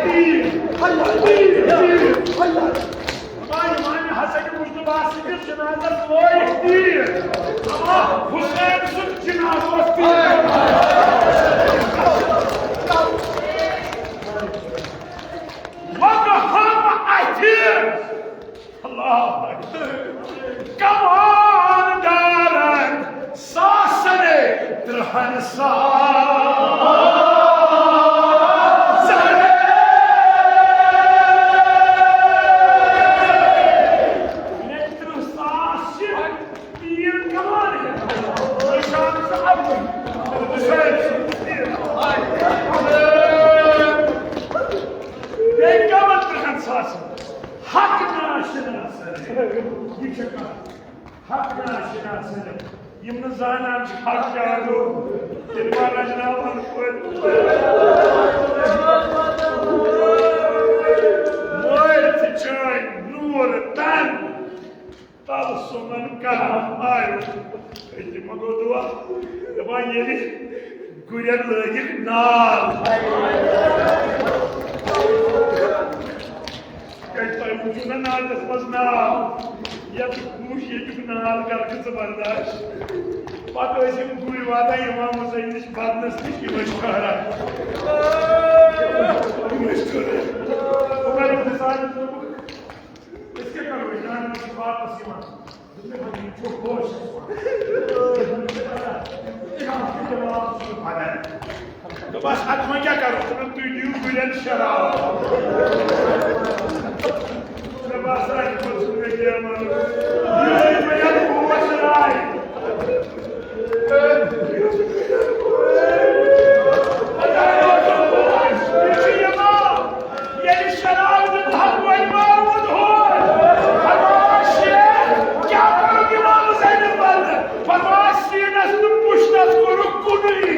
تیٖر۔ تیٖر۔ تیٖر۔ خۄداے، یِمن ہسا چھِ مُجتبیٰ سٕنٛدِس جنازس لٲگۍ تیٖر۔ اما حسین سُنٛد جنازٕ اوس تیٖر۔ وَقہٕ ہم اَتھِ۔ اللہ اکبر۔ کمان دارن ساسنے ترہن ساسنے۔ مےٚ ترٕٛہ ساس چھِ تیٖر کمان ہٮ۪تھ۔ نِشان چھُ اَکُے۔ حسین سُنٛد تیٖر۔ بیٚیہِ کمان ترٕٛہن ساسن۔ حق ناشناسن۔ یہِ چھےٚ کتھ۔ حق ناشناسن۔ یِم نہٕ زانان چھِ حق کیٛاہ گوٚو، تِم ما رچناوہن پٲٹھۍ۔ مٲرۍ تہِ چٲنۍ نوٗر تن۔ تَل سومن کرم آیو۔ أتی ما گوٚو دُعا؟ دَپان ییٚلہِ گُرٮ۪ن لٲگِکھ نال۔ کیٛازِ تۄہہِ وٕچھِو نہ نالَس منٛز نال۔ یَتھ گوٗج ییٚتیُک نال کَرکھٕ ژٕ برداش۔ پَتہٕ ٲسۍ یِم گُرۍ واتان اِمام حُسین نِش بَرنَس نِش، یِم ٲسۍ ٹھہران۔ یِم ٲسۍ ٹھہران۔ عمر ابن سعد دوٚپُکھ، أسۍ کیٛاہ کَرو؟ أسۍ جان چھِ واپَس یِوان۔ دوٚپمَے، وۄنۍ یہِ چھُ ہوش۔ دوٚپمَس، اَدٕ وۄنۍ کیٛاہ کَرو؟ دوٚپُن، تُہۍ دِیِو گُرٮ۪ن شراب۔ مےٚ باسان، یہِ چھُ مےٚ کینٛہہ وَنُن۔ یہِ چھُ یِوان۔ ییٚلہِ شراب دیُت حق وۄنۍ مارون ہور۔ فرماوان شیخ، کیٛاہ کوٚرُکھ اِمام حُسینَس بدلہٕ؟ فرماوان سیٖنَس تہٕ پُشتَس کوٚرُکھ کُنُے۔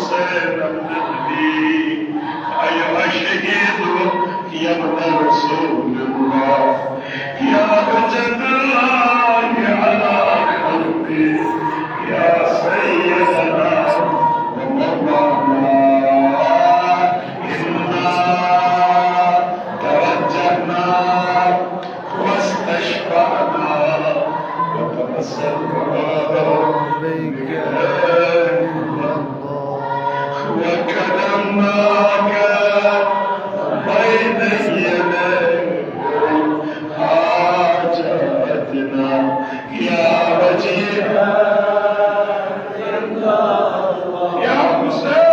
حسين ابن علي، أيها الشهيد يا ابن رسول الله، يا حجة الله على خلقه، يا سيدنا ومولانا، إنا توجهنا واستشفعنا وتوسلنا بك وقدمناك بين يدي حاجاتنا يا وجيه، يا حسين.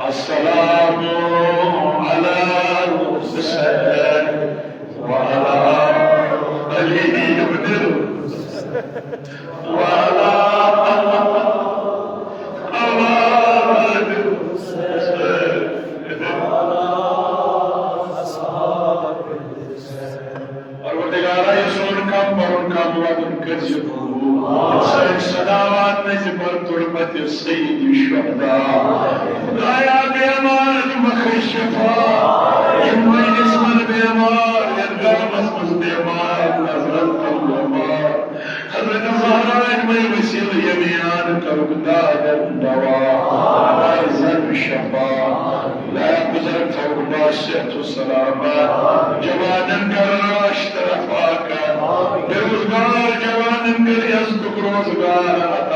السلام على الحسين وعلى آله وعلى آل الحسين. پروردگارا، یہِ سون کم پرُن کم ودُن کٔرۍ زِ قبول۔ سٲنۍ صلوات نٔژ بر تربت سید الشہداء۔ خدایا، بیمارن مخ شفا، یِم مجلس منٛز بیمار، یتھ گامس منٛز بیمار، نظرن تل بیمار۔ حضرت زہرا یِمے وسیلہٕ یمیان کرُکھ دادن دوا، مرضن شفا۔ خدایا، بزرگ تھاوُکھ با صحت و سلامت۔ جوانن کر راش طرف آکر۔ بے روزگار جوانن کر یزتُک روزگار۔